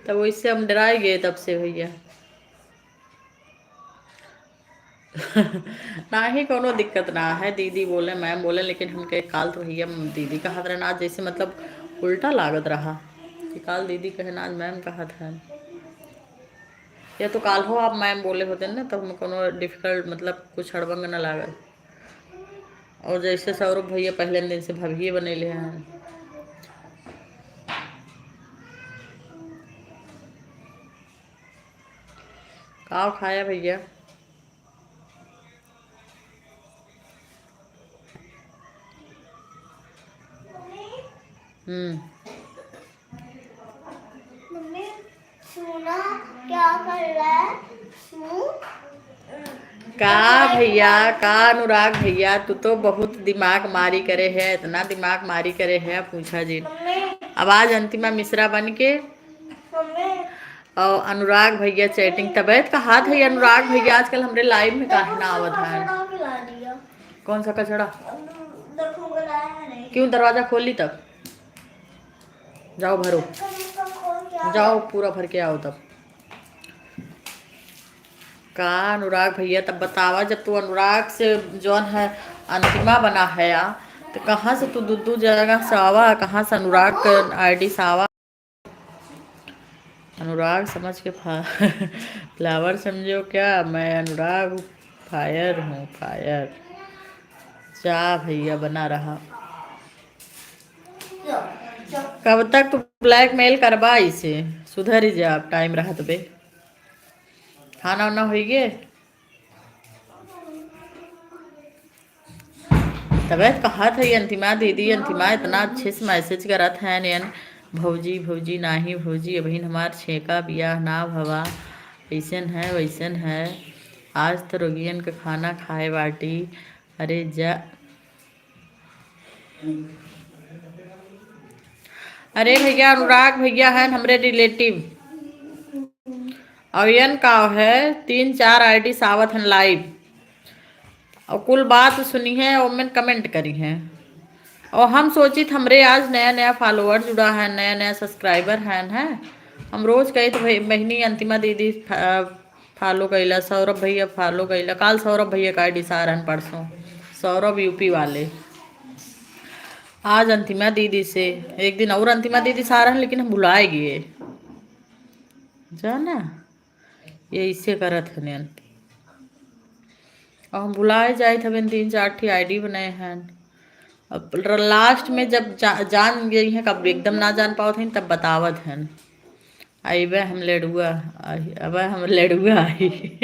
तब वैसे हम डराए गए तब से भैया। नाही, कौनो दिक्कत ना है, दीदी बोले, मैम बोले, लेकिन हमके काल तो भैया दीदी कहत रहन, आज जैसे, मतलब, उल्टा लागत रहा कि काल दीदी कहन, आज मैम कहत है। या तो काल हो आप मैम बोले होते ना, तब हमें कौनो डिफिकल्ट, मतलब, कुछ अड़बंग ना लागत। और जैसे सौरभ भैया पहले दिन से भभिये बनैले हैं। का खाया भैया? हम्म। मम्मी, सोना क्या कर रहा है? सू? का भैया, का अनुराग भैया, तू तो बहुत दिमाग मारी करे है, इतना दिमाग मारी करे है, पूछा जी। मम्मी। आवाज अंतिमा मिश्रा बन के। मम्मी। और अनुराग भैया चैटिंग, तबीयत का हाथ है अनुराग भैया, आजकल हमरे लाइव में काहे ना आवत है? कचड़ा फैला दिया। कौन सा कचड़ा? देखो, वो लाया है नहीं। क्यों, दरवाजा खोल ली तब? जाओ भरो। जाओ पूरा भर के आओ तब। का अनुराग भैया, तब बतावा, जब तू अनुराग से जौन है अंतिमा बना है या, तो कहाँ से तू दू दू जगह से आवा, कहाँ से अनुराग के आईडी से आवा? अनुराग समझ के फा-, फ्लावर समझो क्या? मैं अनुराग फायर हूँ, फायर। जा भैया, बना रहा। कब तक तू ब्लैकमेल करबा इसे? सुधर ही जा, अब टाइम रहत बे। खाना वाना होइगे? तबे तो कहत है अंतिमा दीदी, अंतिमा इतना अच्छे से मैसेज करत है, नयन भौजी, भौजी नाही भौजी, अबहिन हमार छेका बियाह ना भवा, ऐसन है वैसन है, आज तो रोगियन के खाना खाए बाटी। अरे जा, अरे भैया, अनुराग भैया हैं हमरे रिलेटिव, और यन का है, तीन चार आईडी से आवत हन लाइव, और कुल बात सुनी है और मैंने कमेंट करी है। और हम सोचित हमरे आज नया नया फॉलोअर जुड़ा है, नया नया सब्सक्राइबर हैं, हैं। हम रोज कहित भाई, बहिनी अंतिमा दीदी फा-, फॉलो कइला, सौरभ भैया फॉलो कइला। काल सौरभ भैया का आईडी से आ रहन, परसों सौरभ यूपी वाले। आज अंतिमा दीदी से, एक दिन और अंतिमा दीदी से आ रहन, लेकिन हम भुलाए गए। जाना, ये इसे करत हन। और हम भुलाए जाइत हबेन, तीन चार ठी आईडी बनाए हैं। अब र-, लास्ट में जब जा-, जान गई हैं, कब एकदम ना जान पावत हैं, तब बतावत हैं। अइबे हम लेडुआ, आई, अबे हम लेडुआ आई।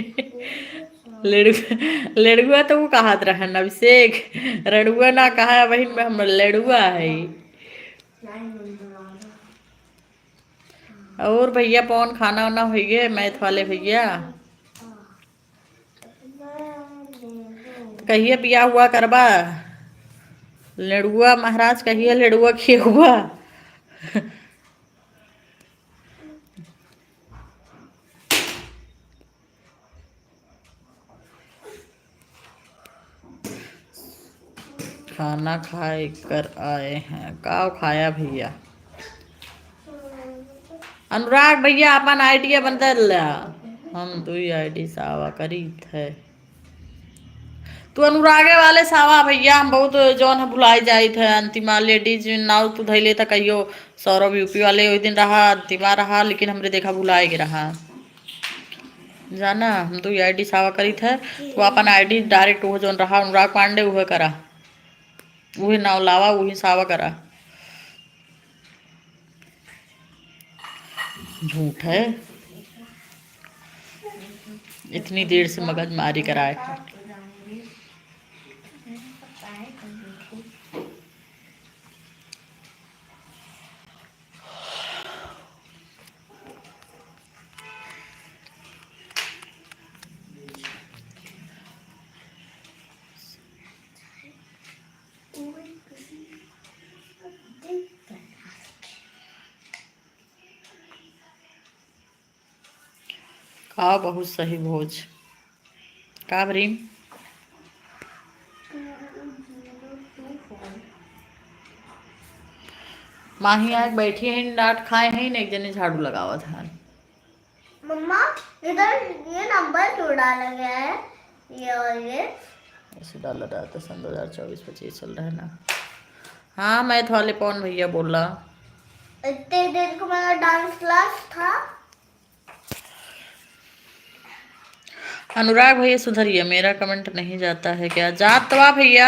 लेडुआ, लेडुआ तो वो कहत रहन अभिषेक, रड़ुआ ना कहा बहिन में हम लेडुआ आई। और भैया पवन खाना वाना होइगे, मैथ वाले भैया? तो कहिए बियाह हुआ करबा, लेडुआ महाराज कहिए लेडुआ खिए हुआ। खाना खाए कर आए हैं। का खाया भैया? अनुराग भैया अपन आईडिया बदल ला। हम दुई आईडी से आवा करीत है। तू अनुरागे वाले से आवा भैया, हम बहुत जौन है भुलाई जाइत है। अंतिमा लेडीज नाव तू धैले था कहियो सौरभ यूपी वाले, ओई दिन रहा, अंतिमा रहा, लेकिन हमरे देखा भुलाए के रहा। जाना, हम तो ये ID सावा करी थे, तो अपन ID direct वो जौन रहा अनुराग पांडे, उहे करा, उहे नाव लावा, उहे सावा करा। झूठ है, इतनी देर से मगजमारी कराए। का बहुत सही भोज। का बरी? माही आके बैठी है, डांट खाए हैं, एक जने झाड़ू लगावत है। मम्मा, इधर ये नंबर क्यों डाला गया है? ये और ये? ऐसे डाला रहता सन दो हज़ार चउबीस पच्चीस चल रहा है ना। हाँ, मैथ वाले पवन भैया बोला। इतने दिन को मेरा डांस क्लास था। अनुराग भैया सुधरिए, मेरा कमेंट नहीं जाता है क्या? जात तो बा भैया,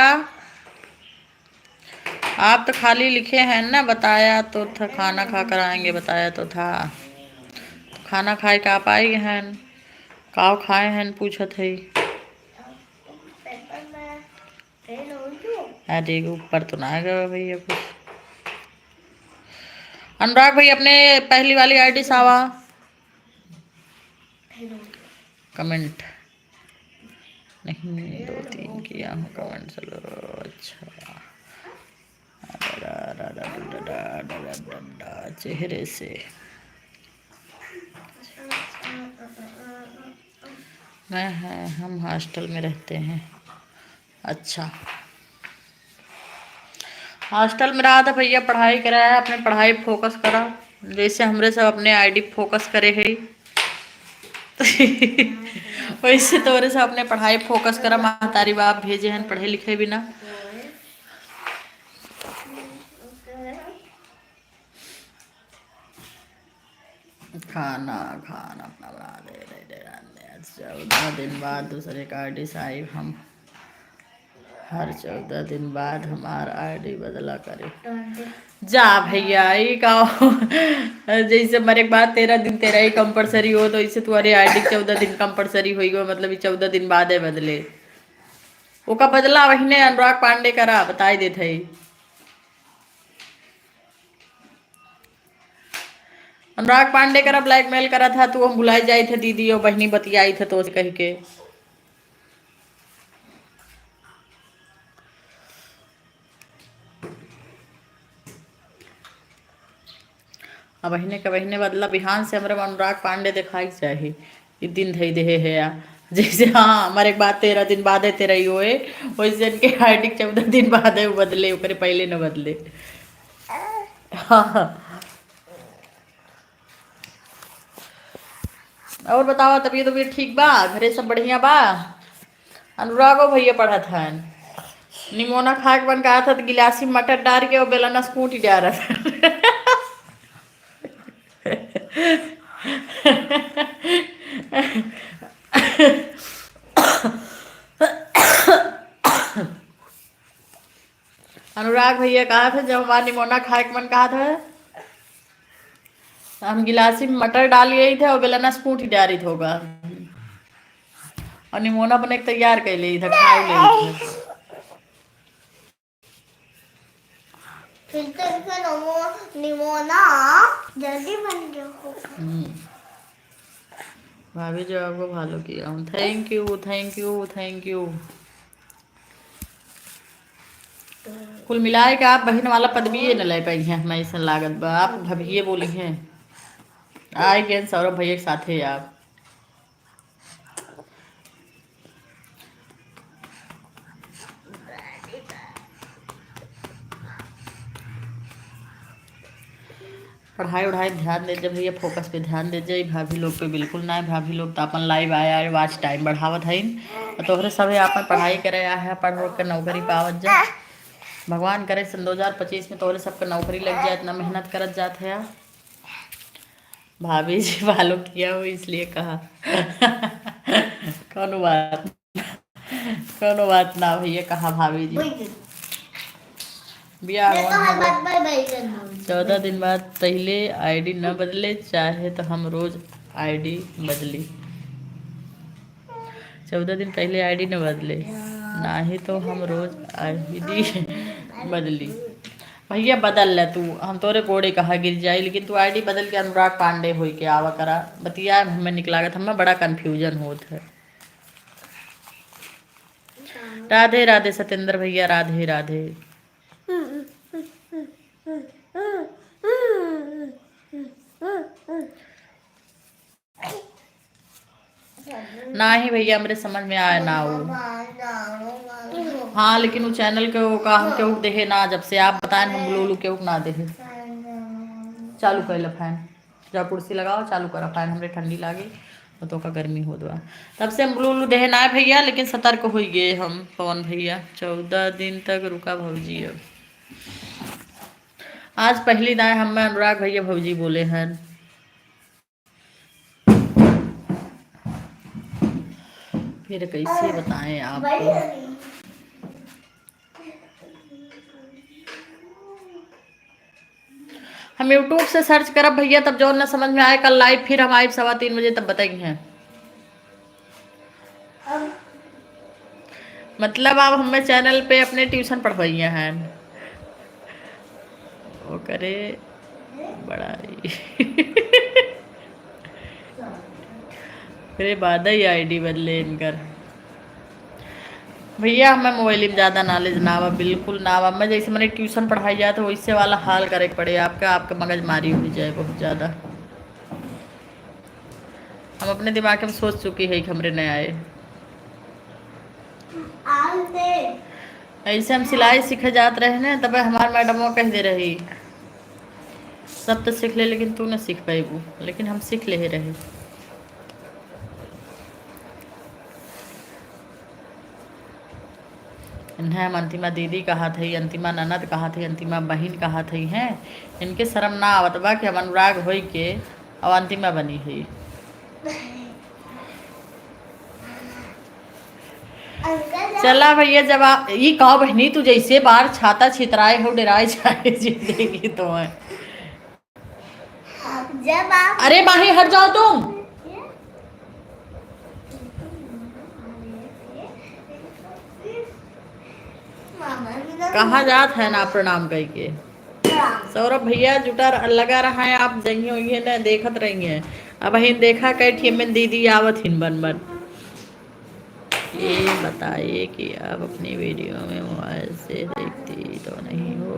आप तो खाली लिखे हैं ना, बताया तो था, खाना खा कर आएंगे, बताया तो था। खाना खाए का आप आई हैं, काव खाए हैं, पूछत है। अरे, ऊपर तो ना गवा भैया कुछ। अनुराग भैया, अपने पहली वाली ID सावा। कमेंट नहीं, दो तीन किया हूँ कमेंट, चलो। अच्छा, चेहरे से। मैं है, हम हॉस्टल में रहते हैं। अच्छा, हॉस्टल में रहा था भैया, पढ़ाई करा है, अपने पढ़ाई फोकस करा, जैसे हमरे सब अपने ID फोकस करे है। वैसे तोरे सब अपने पढ़ाई फोकस करा, महतारी बाप भेजे हैं पढ़े लिखे बिना। खाना, खाना अपना बना दे, दे, दे, दे, दे। चौदह दिन बाद दूसरे का ID साहिब हम हर चौदह दिन बाद हमार ID बदला करे। जा भैया, ई का हो? जैसे मरे के बाद तेरह दिन तेरह ही compulsory हो, तो इसे तुम्हारे ID चौदह दिन compulsory होई गो, मतलब ई चौदह दिन बाद है बदले। ओका बदला वहीने अनुराग पांडे करा, बताई देत है। अनुराग पांडे करा blackmail करा था, तू हम भुलाई जाई थे, दीदी और बहिनी बतियाई थे तो कह के। अब बहिने के बहिने बदला बिहान से हमरे अनुराग पांडे देखाई के चाही। ई दिन धई देहे है या। जैसे हाँ, हमारे एक बात तेरह दिन बाद है, तेरह ही होए, वैसे इनके ID चौदह दिन बाद है, वो बदले, ओकरे पहले न बदले। हाँ। और बतावा, तबीयत, तबीयत ठीक बा? घरे सब बढ़िया बा? अनुरागो भैया पढ़त हन। निमोना खाए के मन कहत है, तो गिलासी में मटर डाल के वो बेलना से कूट डारत हन। अनुराग भैया कहत है, जब हमार निमोना खाए के मन कहत है, तो हम गिलासी में मटर डाल लेइत है और बेलना से कूट डारित होगा। और निमोना बने के तैयार कर लेइत है, खा लेइत है। फिर तो इनका नमो-, निमोना जल्दी बन गया होगा। हम्म। भाभी जो आपको follow किया हूँ, thank you, thank you, thank you। कुल मिलाए के आप बहिन वाला पदविये न ले पाई हैं, हमें ऐसा लागत बा। आप भभिये बोली हैं, आए गए सौरभ भैया के साथे आप। पढ़ाई उढ़ाई ध्यान दे जा भैया, focus पे ध्यान दे जा। ई भाभी लोग पे बिल्कुल ना, भाभी लोग तो अपन live आया है, watch time बढ़ावत हईन। और तोहरे सभे आपन पढ़ाई करे आया है, पढ़ उढ़ के नौकरी पावत जा। भगवान करे सन दो हज़ार पच्चीस में तोहरे सबके नौकरी लग जाए, इतना मेहनत करत जात है। भाभी जी follow किया हो इसलिए कहा। कौनो बात, कौनो बात ना भैया, कहा भाभी जी। बियाह हुआ हम लोग। चौदह दिन बाद पहले आईडी न बदले, चाहे तो हम रोज आईडी बदली। चौदह दिन पहले आईडी न बदले, नाही तो हम रोज आईडी बदली। भैया बदल ले तू, हम तोरे गोड़े कहा गिर जाई, लेकिन तू आईडी बदल के अनुराग पांडे होई के आवा करा। बतिया हमें निक लागत, हमें बड़ा confusion होत है। राधे राधे सत्येंद्र भैया, राधे राधे। नाही भैया, हमरे समझ में आए ना वो। हाँ, लेकिन वो चैनल के वो का हम केहू के देहे ना, जब से आप बताएं हम लोग केहू के ना देहे। चालू कर ले फैन, जा कुर्सी लगाओ, चालू करा फैन, हमरे ठंडी लागे और तो का गर्मी होत बा। तब से हम ब्लू उलू देहे ना भैया, लेकिन सतर्क हो गए हम पवन भैया। चौदह दिन तक रुका भौजी अब। आज पहली दाएं हम अनुराग भैया भौजी बोले हैं। फिर कैसे बताएं आपको? हम YouTube से सर्च करब भैया, तब जौन ना समझ में आए, कल लाइव फिर हम आइब सवा तीन बजे, तब बताई हैं। मतलब आप हमें चैनल पे अपने ट्यूशन पढ़वइया हैं। ओकरे बड़ाई। ओकरे बाद ही आईडी बदले इनकर। भैया, हमें मोबाइल में ज़्यादा नॉलेज ना बा, बिल्कुल ना बा। मैं जैसे मैंने ट्यूशन पढ़ाई जात है, वैसे वाला हाल करे के पड़े आपका, आपका मगजमारी हो जाए बहुत ज़्यादा। हम अपने दिमाग में सोच चुकी है कि हमरे नहीं आए। ऐसे हम सिलाई सीखे जात रहे ना, तब हमार मैडमवा कह दे रही, "सब तो सीख ले, लेकिन तू ना सीख पाएबू।" लेकिन हम सीख ले रहे। इन्हें हम अंतिमा दीदी कहत हई, अंतिमा ननद कहत हई, अंतिमा बहिन कहत हई हैं। इनके शर्म ना आवत बा कि हम अनुराग होई के अब अंतिमा बनी हई। चला भैया, जब आ, ई कहो बहिनी, तू जैसे बार छाता छितराए हो, डराए जाए जिंदगी तो है। जब आप अरे माही, हट जाओ तुम। कहाँ जात है ना प्रणाम कई के। सौरभ भैया जुटा र-, लगा रहा है, आप जइहे उइहे न देखत रहिए। अब हिन देखा कई ठे में दीदी आवत हिन बन बन। ये बताइए कि आप अपनी वीडियो में मोबाइल से देखती तो नहीं हो?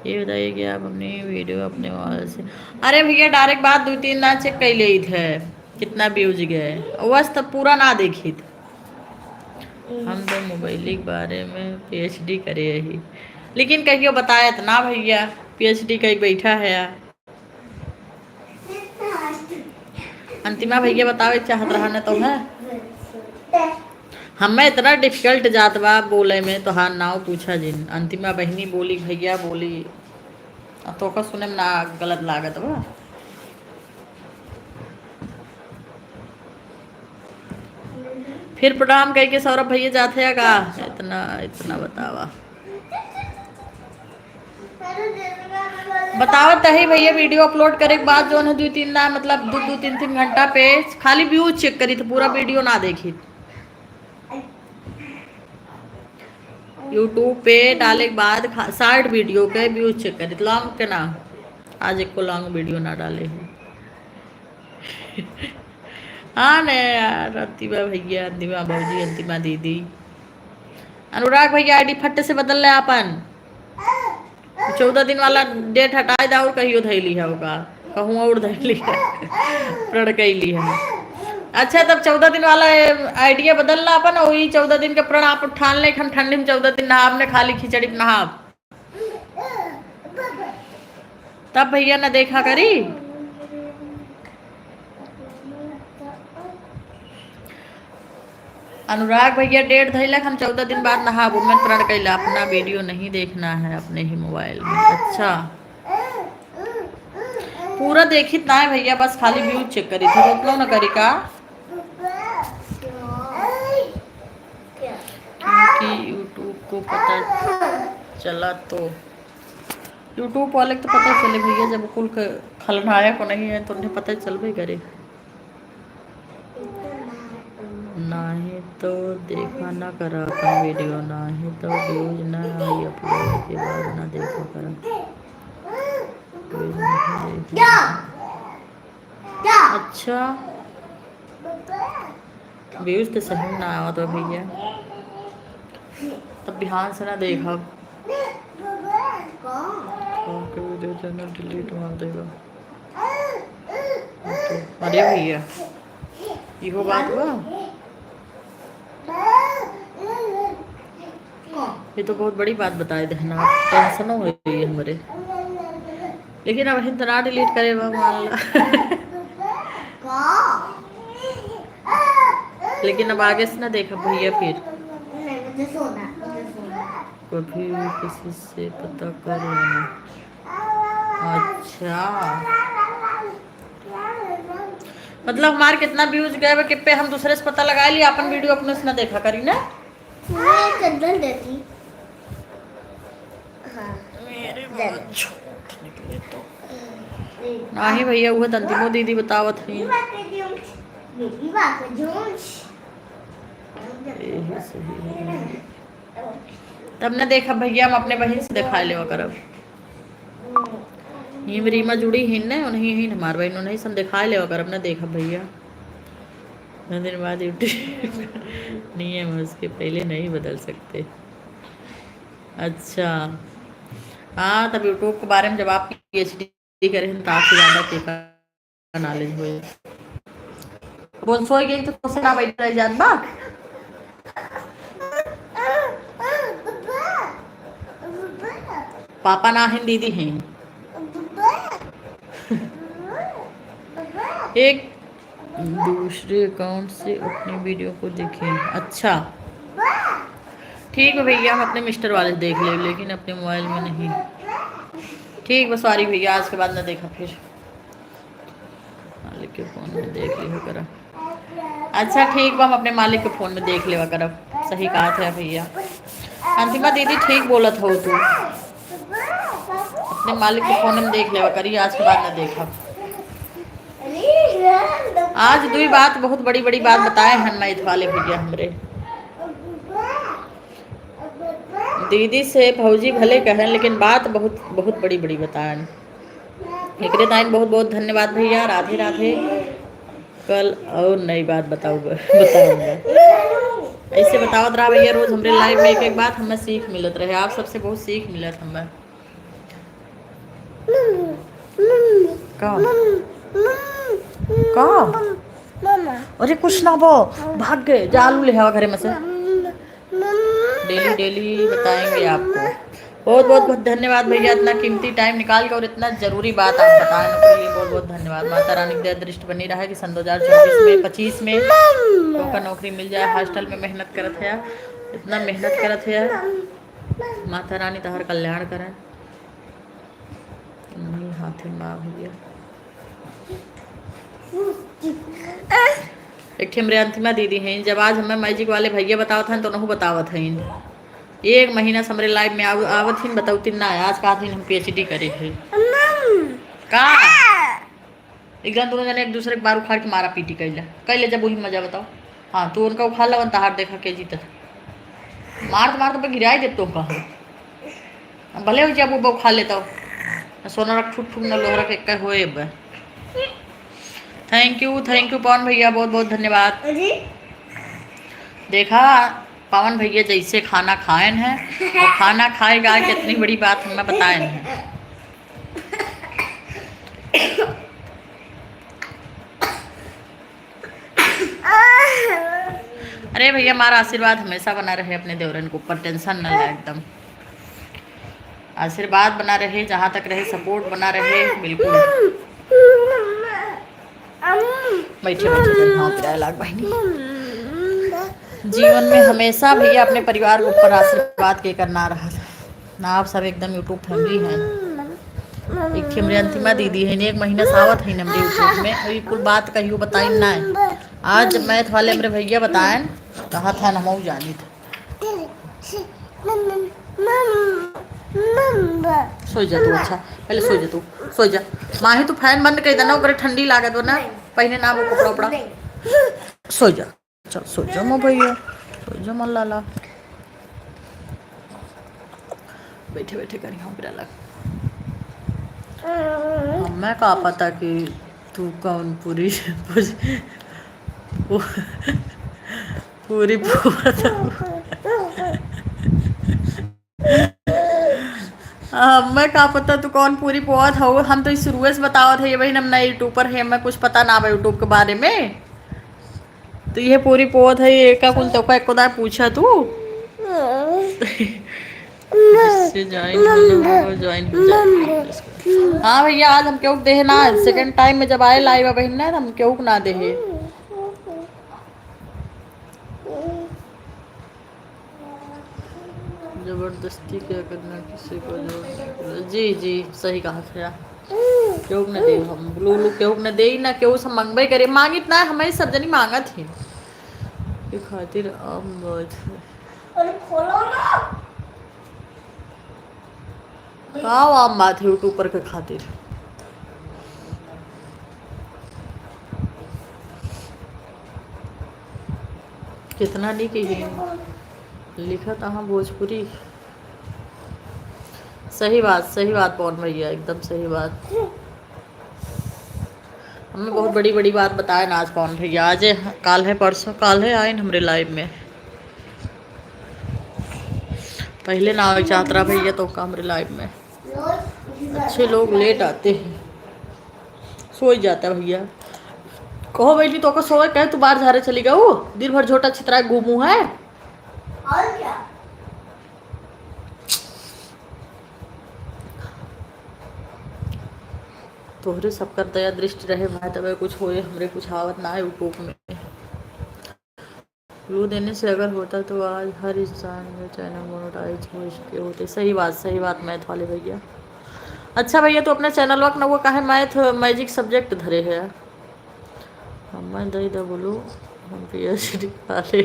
ये बताइए कि आप अपनी वीडियो अपने मोबाइल से, अरे भैया, डायरेक्ट बात दो तीन ना चेक कर लेत है, कितना व्यूज गए, बस तब पूरा ना देखित। हम तो मोबाइल के बारे में पीएचडी करे ही, लेकिन कहियो बतायत ना भैया, पीएचडी कई बैठा है। अंतिमा भैया बतावे चाहत रहा न तो है। हमें इतना डिफिकल्ट जात बा बोले में, तोहार नाव पूछा जिन। अंतिमा बहिनी बोली, भैया बोली, अब तोका सुने में ना गलत लागत बा। फिर प्रणाम कह के सौरभ भैया जात है का? इतना, इतना बतावा। बतावत है भैया, वीडियो अपलोड करे के बाद जौन है दो तीन ना, मतलब दो, दो तीन, तीन घंटा पे खाली व्यूज चेक करी, तो पूरा वीडियो ना देखी। YouTube पे डाले के बाद खा-, शॉर्ट वीडियो के व्यूज चेक करी, लॉन्ग के ना। आज एको लॉन्ग वीडियो ना डाले हैं। हाँ ने यार, अंतिमा भैया, अंतिमा भौजी, अंतिमा दीदी। अनुराग भैया, आईडी फट से बदल ले आपन। चौदह दिन वाला डेट हटाए दा और कहियो धैली है ओका, कहूँ और धैली है, प्रण कैली है। अच्छा, तब चौदह दिन वाला, ए, आइडिया बदल ला अपन, वही चौदह दिन के प्रण आप ठान ले, हम ठंडी में चौदह दिन नहाब ने, खाली खिचड़ी में नहाब। तब भैया न देखा करी। अनुराग भैया डेट धैलक, हम चौदह दिन बाद नहाबो। मैं प्रण कैला, अपना वीडियो नहीं देखना है अपने ही मोबाइल में। अच्छा, पूरा देखित ना है भैया, बस खाली views check करी थी, रोक लो ना करी का। क्योंकि YouTube को पता चला तो, YouTube वाले को तो पता चले भैया, जब कुल क-, खलनायक नहीं है तो उन्हें पता चलबे करे। नाही तो देखा ना करा अपन video, नाही तो views ना आई, upload के बाद ना देखा करा। Views नहीं देखा। अच्छा, views तो सही में ना आवत बा भैया, तब बिहान से ना देखब। कौन के video channel delete मार देगा? अरे भैया, इहो बात बा। ये तो बहुत बड़ी बात बताए देहना, tension हो गई हमरे। लेकिन अब हिन तो ना delete करे बा, मान ला। लेकिन अब आगे से ना देखब भैया फिर। कभी किसी से पता कर लेना। अच्छा, मतलब हमार कितना views गए बा, कि पे हम दूसरे से पता लगा ली, अपन video अपने से ना देखा करी ना। मैं चंदन देती। हाँ। मेरे बहुत झूठ निकले तो। नाही भैया, उहे तो अंतिमो दीदी बतावत हई। यही बात है, झूठ। यही सही है। तब ना देखब भैया, हम अपने बहिन से देखाए लेवा करब। हिम रीमा जुड़ी हिन ने, उन्हीं हिन हमार बहिन, उन्हीं से हम देखाए लेवा करब ना, देखब भैया। दो दिन बाद YouTube नियम है, उसके पहले नहीं बदल सकते। अच्छा, हाँ, तब YouTube के बारे में जब आप PhD करे हैं तो आपसे ज्यादा के knowledge होए। बोल, सोई गई तो तोसे ना बैठ रह जात बा। पापा ना हैं, दीदी हैं। एक दूसरे account से अपने video को देखें। अच्छा, ठीक है भैया, हम अपने mister वाले से देख ले, लेकिन अपने mobile में नहीं। ठीक बा, sorry भैया, आज के बाद ना देखा फिर। मालिक के phone में देख लिहो करा। अच्छा ठीक बा, हम अपने मालिक के phone में देख लेवा करब। सही कहत है भैया, अंतिमा दीदी ठीक बोलत हो तू। अपने मालिक के phone में देख लेवा करी, आज के बाद ना देखब। आज दुई बात, बहुत बड़ी बड़ी बात बताए हैं मैथ वाले भैया हमरे। दीदी से भौजी भले कहें, लेकिन बात बहुत, बहुत बड़ी बड़ी बताएन। एकरे ताइन बहुत बहुत धन्यवाद भैया। राधे राधे। कल और नई बात बताऊंगा, बताऊंगा। ऐसे बतावत रहा भैया रोज हमरे live में एक एक बात, हमें सीख मिलत रहे। आप सबसे बहुत सीख मिलत हमें। का? का? अरे कुछ ना बो, भाग गए, जा आलू ले आवा घरे में से। Daily daily बताएंगे आपको। बहुत बहुत बहुत धन्यवाद भैया, इतना कीमती time निकाल के और इतना जरूरी बात आप बताने के लिए बहुत बहुत धन्यवाद। माता रानी के दया दृष्टि बनी रहे कि सन दो हजार चौबीस में, पच्चीस में ओका नौकरी मिल जाए। Hostel में मेहनत करत है, इतना मेहनत करत है। माता रानी तहर कल्याण करें। नहीं हाथे माँ भैया। एक ठे हमरे अंतिमा दीदी हैं, जब आज हमें magic वाले भैया बतावत हैं तो उनहु बतावत हैं। एक महीना से हमरे live में आव-, आवत हिन, बतावत हिन ना, आज कहत हिन हम PhD करे हैं। का? एक जन दोनों जने एक दूसरे के बार उखाड़ के मारा पीटी कैला, कैले जब वही मजा बताओ। हाँ, तू उनका उखाड़ लवन, तहार देखा के जीतत। मारत मारत पे गिराई देत तोहका। अब भले हो जाए, वो उखाड़ लेता हो। न सोना रख फूट फूट, न लोहरा के एक होए अब। Thank you, thank you पवन भैया, बहुत बहुत धन्यवाद। जी। देखा, पवन भैया जैसे खाना खाएन हैं, और खाना खाए गा के इतनी बड़ी बात हमें बताएन हैं। अरे भैया, हमारा आशीर्वाद हमेशा बना रहे अपने देवरन के ऊपर, tension न ले एकदम। आशीर्वाद बना रहे, जहाँ तक रहे support बना रहे, बिल्कुल। बैठे बैठे जन हाँ पिराए लाग बहिनी। जीवन में हमेशा भैया अपने परिवार के ऊपर आशीर्वाद के करना रहा। ना आप सब एकदम YouTube family हैं। एक ठे हमरे अंतिमा दीदी है, एक महीना से आवत है हमरे YouTube में, अभी कुल बात कहियो बताइन ना है। आज math वाले हमरे भैया बताएन, कहा था ना, हम जानी था। सो जा तू, अच्छा, पहले सो जा तू, सो जा। माही, तू fan बंद कर देना, ओकरे ठंडी लागत बा ना, पहले ना वो कपड़ा उपड़ा। सो जा, चल सो जा मो भैया, सो जा मो लाला। बैठे बैठे करी हम लग। हमें का पता कि तू कौन पूरी, पूरी, पूरी पोवत हऊ। हमें का पता तू कौन पूरी पोवत हऊ। हम तो ई शुरुए से बतावत है, ये बहिन, हम नए YouTuber है, हमें कुछ पता ना बा YouTube के बारे में। तो ये पूरी पोवत है, ये का कुल तोका एको दार पूछा तू? इससे join होना होगा, join हो जाएगा। हाँ भैया, आज हम केहू के देहे ना, second time में जब आए live बहिन ना, तो हम केहू के ना देहे। जबरदस्ती क्या करना किसी को, जो, जी, जी, सही कहा था। केहू के न देब हम, blue, blue केहू के न देई ना, केहू से मंगबे करे, मांगित ना, हमें सब जनी मांगत ही। के खातिर आम बात है। अरे खोलो ना। का आम बात है YouTuber के खातिर? कितना नीक ही लिखत अहाँ भोजपुरी। सही बात, सही बात पवन भैया, एकदम सही बात। हमें बहुत बड़ी बड़ी बात बताए ना आज पवन भैया। आज काल है, परसों काल है, आइन हमरे live में। पहले ना आवे चाहत रहा भैया तो का हमरे live में। अच्छे लोग late आते हैं। सोई जाता है भैया। कहो बेटी, तो को सोए कहे, तू बाहर झारे चली गऊ, दिन भर झोटा छितरा घूमू है। और क्या? तोहरे सबकर दया दृष्टि रहे भाई, तबे कुछ होए, हमरे कुछ आवत ना है YouTube में। Blue देने से अगर होता तो आज हर इंसान का channel monetize हो चुके होते। सही बात, सही बात math वाले भैया। अच्छा भैया, तू अपना channel वक ना वो काहे math magic subject धरे है? हमें दे दे blue, हम PhD वाले।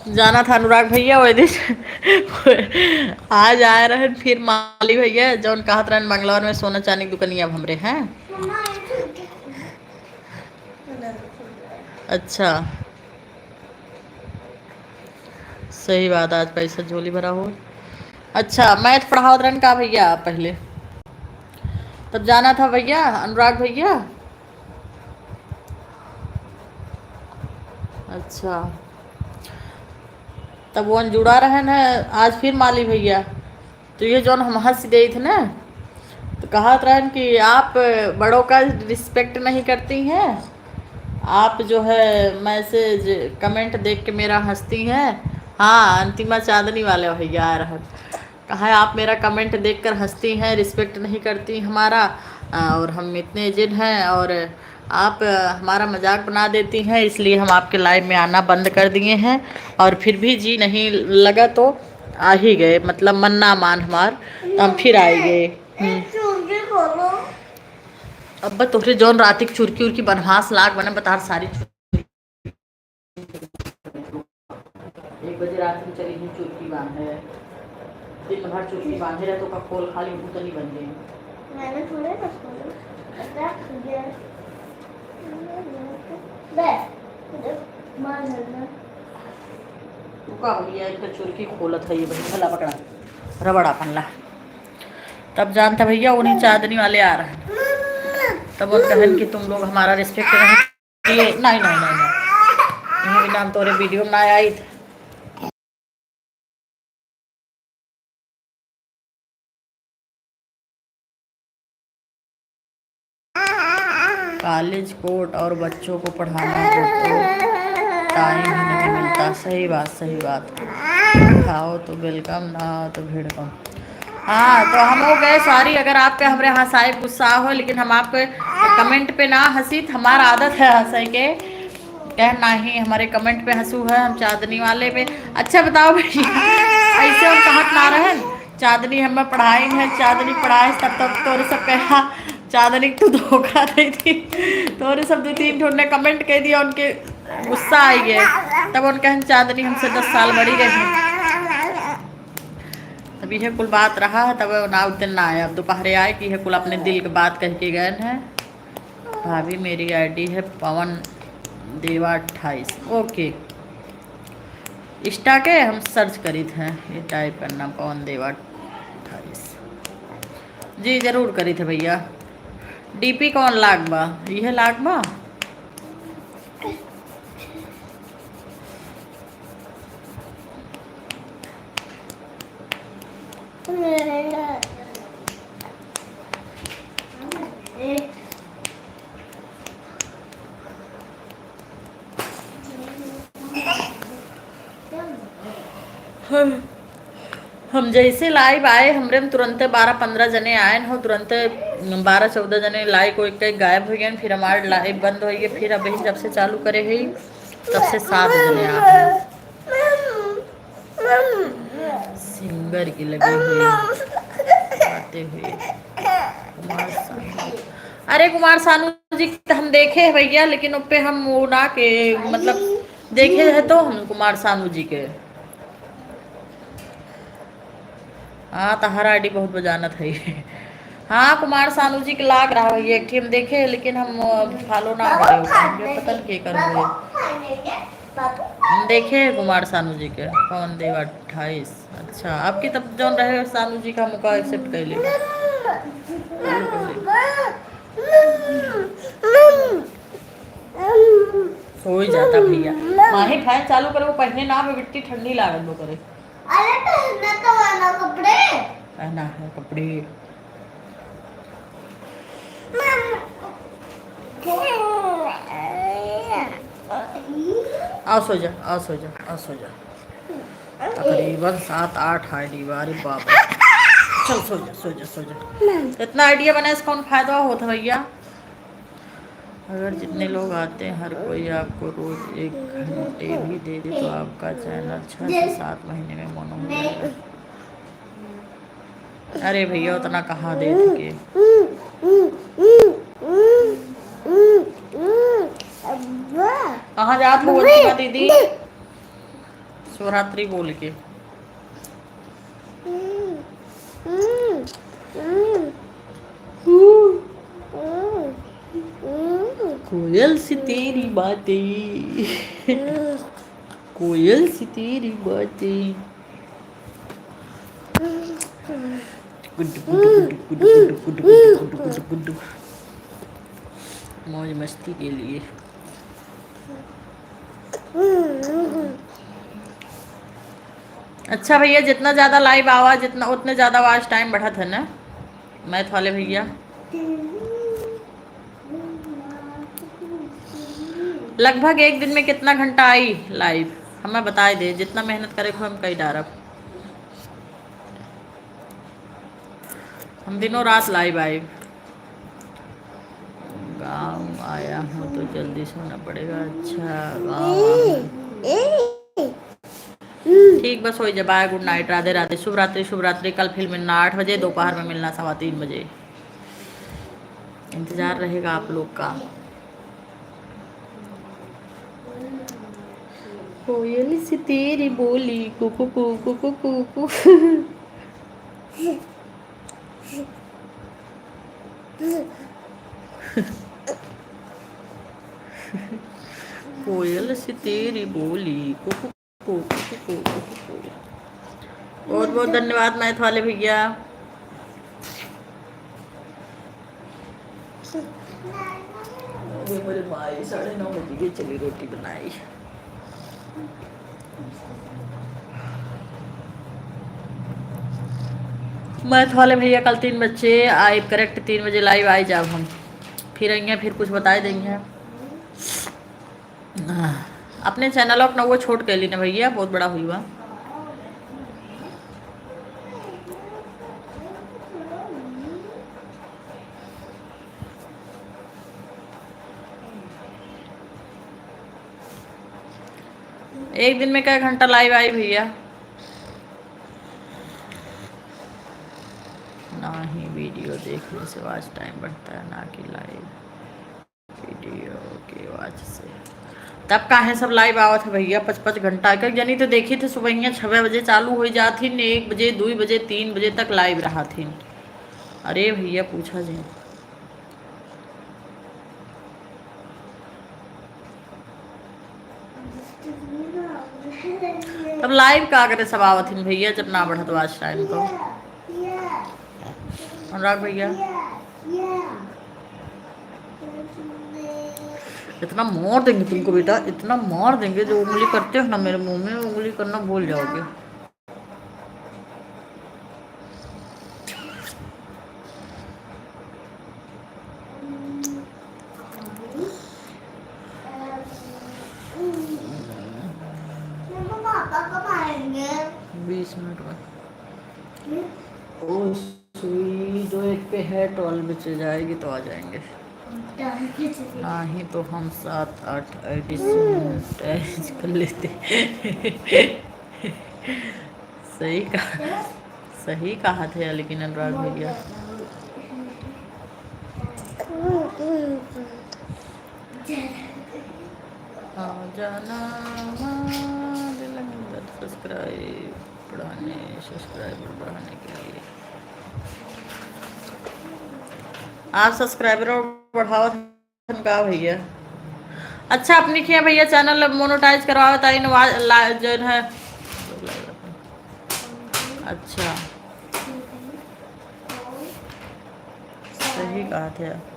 जाना था अनुराग भैया, वो दिन आज आए रहन फिर माली भैया, जौन कहत रहन मंगलवार में सोना चांदी की दुकनिया अब हमरे हैं। अच्छा, सही बात, आज पैसा झोली भरा हो। अच्छा, math पढ़ावत रहन का भैया पहले? तब जाना था भैया, अनुराग भैया। अच्छा, तब वो जुड़ा रहन है आज फिर माली भैया। तो ये जौन हम हंस देत ना, तो कहत रहन कि आप बड़ों का respect नहीं करती हैं, आप जो है message comment देख के मेरा हंसती हैं। हाँ, अंतिमा चांदनी वाले भैया आ रहन। कहा है, "आप मेरा comment देखकर हंसती हैं, respect नहीं करती हमारा, और हम इतने aged हैं और आप हमारा मजाक बना देती हैं, इसलिए हम आपके live में आना बंद कर दिए हैं।" और फिर भी जी नहीं लगा तो आ ही गए, मतलब मन ना मान हमार, तो हम फिर आए गए। हम्म। अब तोहरे जौन रातिक चुरकी उरकी बनवास लाग बने, बता सारी एक बजे रात में चली गई चुरकी बांधे, दिन भर चुरकी बांधे रहे तो ओका खोल खाली भूतनी बन गई। मैंने थोड़े ना खोला, ऐसा खुल गया। बे, मार झगड़ा। तू का हो गया, एक तो चुरकी खोलत है ये बहिन, भला पकड़ा, रबड़ अपन ला। तब जानता भैया, उन्हीं चांदनी वाले आ रहे हैं। तब वो कहन कि तुम लोग हमारा respect नहीं ये, नहीं, नहीं, नहीं, नहीं। यहाँ बिना हम तोरे video में ना आई। College, court और बच्चों को पढ़ाना को तो time ही नहीं मिलता। सही बात, सही बात। आओ तो welcome, ना आओ तो भिड़कम। हाँ, तो हम हो गए sorry अगर आपके हमरे हंसाए गुस्सा हो, लेकिन हम आपके comment पे ना हंसी, हमार आदत है हंसे के। कह नाही, हमारे comment पे हंसू है, हम चांदनी वाले पे। अच्छा बताओ भाई, ऐसे हम कहत ना रहन, चांदनी हमें पढ़ाई है, चांदनी पढ़ाई तब तक तोरे सब कहा, चांदनी तू धोखा दे दी। तोरे सब दो तीन ठो ने comment कह दिया, उनके गुस्सा आई गए, तब उनके हम चांदनी हमसे दस साल बड़ी रही। तब यह कुल बात रहा है, तब ना उस दिन ना आए। अब दोपहरे आए कि यह कुल अपने दिल के बात कह के गए हैं। भाभी, मेरी आईडी है पवन देवा अट्ठाईस। ओके, इंस्टा के हम सर्च करीत हैं, ये टाइप करना, पवन देवा अट्ठाईस। जी, जरूर करीत है भैया। डीपी कौन लाग बा? यह लाग बा। हम, हम जैसे लाइव आए, हमरे में तुरंते बारह पन्द्रह जने आए हो, तुरंते बारह चौदह जने लाइव कोई कई गायब हो गए, फिर हमारे लाइव बंद हो गए, फिर अभी जब से चालू करे है तब से सात जने आ गए। सिंगर की लगी हुई, गाते हुए कुमार सानू। अरे, कुमार सानू जी के तो हम देखे हैं भैया, लेकिन उस पे हम वो ना के, मतलब, देखे हैं तो हम कुमार सानू जी के। हाँ, तहार आईडी बहुत बजानत है। हाँ, कुमार सानू जी के लाग रहा है, एक ठे हम देखे, लेकिन हम, अ, फॉलो ना करे ओका, हमके पता नहीं के कर हुए। हम देखे हैं कुमार सानू जी के, पवन देव अट्ठाईस। अच्छा, आपकी तब जौन रहे सानू जी का, हम ओका एक्सेप्ट कर ले। सोई जाता भैया। माही, फैन चालू करे, वो पहने ना में बिट्टी ठंडी लागत वो करे। अरे, पहनना तो वाला कपड़े। पहना है कपड़े। मम्मा। आओ सो जा, आओ सो जा, आओ सो जा। तकरीबन सात आठ आईडी बा, अरे बाप रे। चल सो जा, सो जा, सो जा। इतना आइडिया बनाए से कौन फायदा होत है भैया? अगर जितने लोग आते हैं, हर कोई आपको रोज एक घंटे भी दे दे, तो आपका चैनल छह से सात महीने में मोनो हो जाएगा। अरे भैया, उतना कहाँ दे सके। कहाँ जात हो अंतिमा दीदी? शिवरात्रि बोल के। कोयल से तेरी बातें, कोयल से तेरी बातें। गुड्डू, गुड्डू, गुड्डू। मौज मस्ती के लिए। अच्छा भैया, जितना ज्यादा लाइव आवा, जितना, उतने ज्यादा watch time बढ़त है ना, मैथ वाले भैया। लगभग एक दिन में कितना घंटा आई लाइव, हमें बताए दे, जितना मेहनत करे को हम कई डारब। हम दिनों रात लाइव आइब। गाँव आया हूँ तो जल्दी सोना पड़ेगा। अच्छा, गाँव आ गए। ठीक, बस हो जा, bye, good night, राधे राधे, शुभ रात्रि, शुभ रात्रि। कल फिर मिलना आठ बजे, दोपहर में मिलना सवा तीन बजे। इंतजार रहेगा आप लोग का। कोयल सी तेरी बोली, कुकु कु, कुकु कु, कु। कोयल सी तेरी बोली, कुकु कु, कुकु कु, कुकु कु। बहुत बहुत धन्यवाद मैथ वाले भैया। अरे मेरे भाई, साढ़े नौ बज गए, चली रोटी बनाई। मैथ वाले भैया, कल तीन बजे आइब, correct तीन बजे लाइव आई जाब हम। फिर अइहें, फिर कुछ बताए देइहें। अपने चैनल के ना वो छोट कैली ना भैया, बहुत बड़ा हुई बा। एक दिन में कै घंटा live आई भैया? ना ही video देखने से watch time बढ़ता है, ना कि live video के watch से। तब काहे सब live आवत है भैया, पाँच पाँच घंटा के? जनी तो देखी थे सुबहिया छः बजे चालू हो जात ही, एक बजे, दो बजे, तीन बजे तक live रहा थी। अरे भैया पूछा जी। तब live का करे सब आवत हिन भैया, जब ना बढ़त watch time तो। अनुराग भैया, इतना मार देंगे तुमको बेटा, इतना मार देंगे, जो उंगली करते हो ना मेरे मुंह में, उंगली करना भूल जाओगे। बीस मिनट में। ओ सुई जो एक पे है, twelve बजे जाएगी तो आ जाएंगे। नहीं तो हम सात आठ edition attach कर लेते। सही कहा, सही कहा थे, लेकिन अनुराग भैया। आ जाना माँ दिल में subscribe बढ़ाने, subscriber बढ़ाने के लिए। आप subscriber बढ़ावत हन का भैया? अच्छा, अपनी के भैया channel monetize करवावत आई न, वा-, ला-, जौन है। अच्छा, सही कहा थे।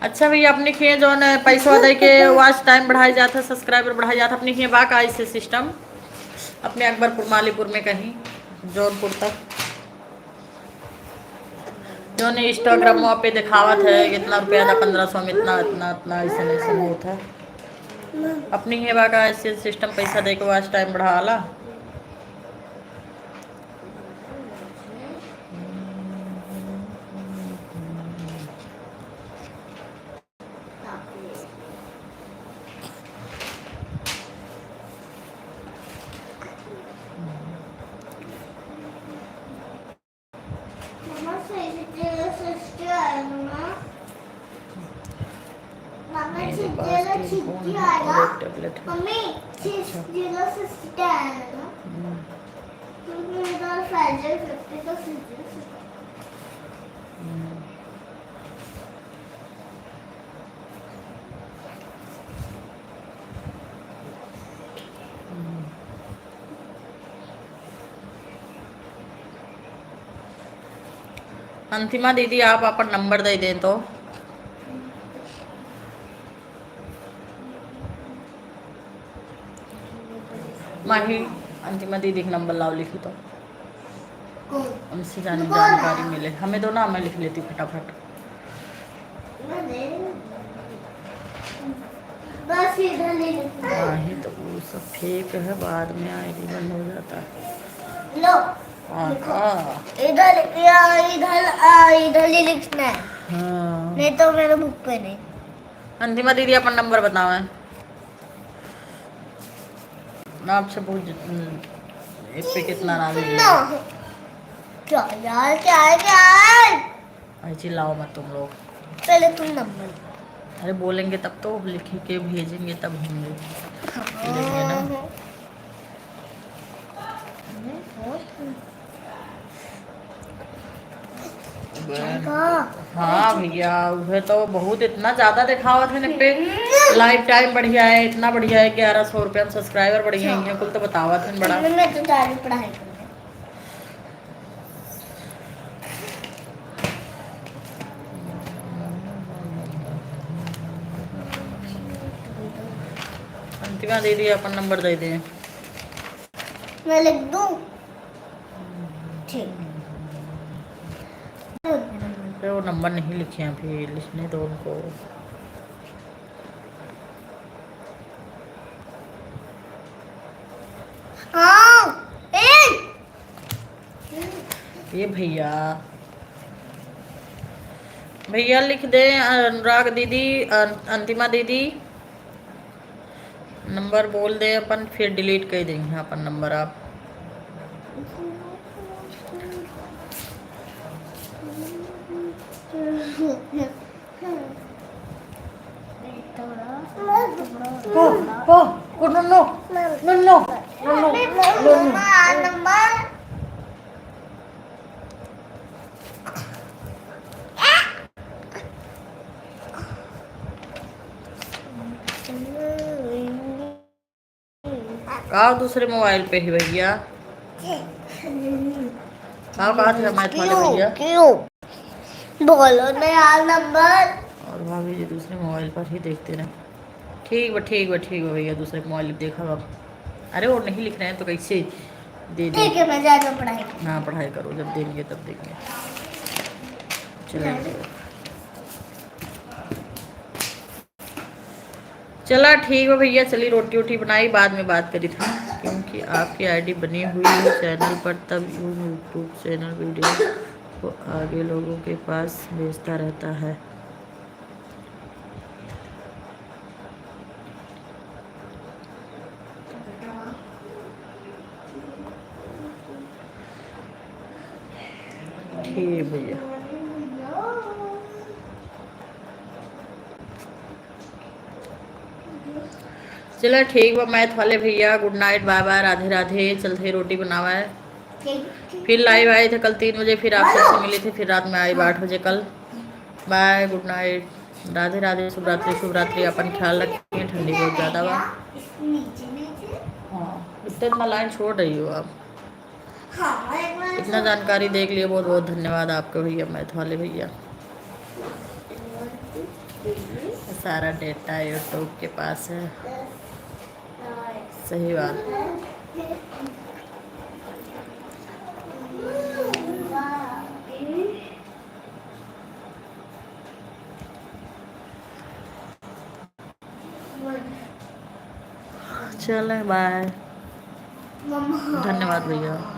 अच्छा भैया, अपनी के जौन है पैसा दे के watch time बढ़ाई जात है, subscriber बढ़ाई जात है, अपनी के बा का ऐसे system? अपने अकबरपुर, मालीपुर में कहीं, जौनपुर तक। जौन Instagram पे दिखावत है, इतना रुपया था, पन्द्रह सौ में इतना, इतना, इतना, ऐसे, ऐसे होत है। अपनी के बा का ऐसे system, पैसा दे के watch time बढ़ाला? मेरे पास तीन phone है और एक tablet है। अच्छा। हम्म। हम्म। अंतिमा दीदी, आप अपन number दे दें तो। माही, अंतिमा दीदी के number लाओ, लिखी तो। कौन? हमसे जान-, जानकारी मिले। हमें दो ना, मैं लिख लेती फटाफट। बस इधर ले लेते हैं। नहीं तो वो सब fake है, बाद में ID बंद हो जाता है। लो, हाँ, लिखो। हाँ। इधर, या इधर, आ, इधर ही लिखना है। हाँ। नहीं तो मेरे book पे नहीं। अंतिमा दीदी अपन number बताओ है। ना आपसे बहुत ज-, हम्म, एक पे कितना नाम है? ना। क्या यार, क्या है, क्या है? अरे चिल्लाओ मत तुम लोग। पहले तुम number। अरे बोलेंगे तब तो, लिख के भेजेंगे तब हम लोग हाँ। लेंगे ना। हाँ। हाँ भैया, उहे तो बहुत इतना ज्यादा दिखावत है ना पे। Live time बढ़िया है, इतना बढ़िया है, ग्यारह सौ रुपया में subscriber बढ़िया है, कुल तो बतावत है बड़ा। मैं तो ज्यादा पढ़ाई करूँ। अंतिमा दीदी अपन number दे दे। मैं लिख दूँ? ठीक। अरे वो number नहीं लिखे हैं अभी, लिखने दो उनको। हाँ, ए! ये भैया, भैया लिख दे, अनुराग दीदी, अन-, अंतिमा दीदी। नंबर बोल दे अपन, फिर डिलीट कर देंगे अपन नंबर आप। Oh, oh, oh, no, no, no, no, no, no, no, no, no. का दूसरे मोबाइल पे ही भैया? का बात है मैथ वाले भैया? क्यों? बोलो ना यार नंबर। और भाभी जी दूसरे मोबाइल पर ही देखते रहे। ठीक बा, ठीक बा, ठीक बा भैया, दूसरे मोबाइल पे देखा अब। अरे वो नहीं लिख रहे हैं तो कैसे दे दे? ठीक है, मैं जाता हूँ पढ़ाई। हाँ, पढ़ाई करो, जब देंगे तब देंगे। चलिए। चला ठीक बा भैया, चली रोटी वोटी बनाई, बाद में बात करी था, क्योंकि आपकी आईडी बनी हुई है चैनल पर, तब यूट्यूब चैनल वीडियो को आगे लोगों के पास भेजता रहता है। ठीक भैया। चला ठीक बा मैथ वाले भैया, good night, bye bye, Radhe Radhe. चलत ही रोटी बनावा है, फिर लाइव आए थे कल तीन बजे, फिर आप सबसे मिले थे, फिर रात में आए आठ बजे कल। बाय, गुड नाइट, राधे राधे, शुभ रात्रि, शुभ रात्रि। अपन ख्याल रखिए, ठंडी बहुत ज़्यादा बा। हाँ, इतना इतना लाइन छोड़ रही हो आप। इतना जानकारी देख लिए, बहुत बहुत धन्यवाद आपके भैया, मैथ वाले भैया। सारा डेटा यूट्यूब के पास है, सही बात। चलें, बाय। मम्मा। धन्यवाद भैया।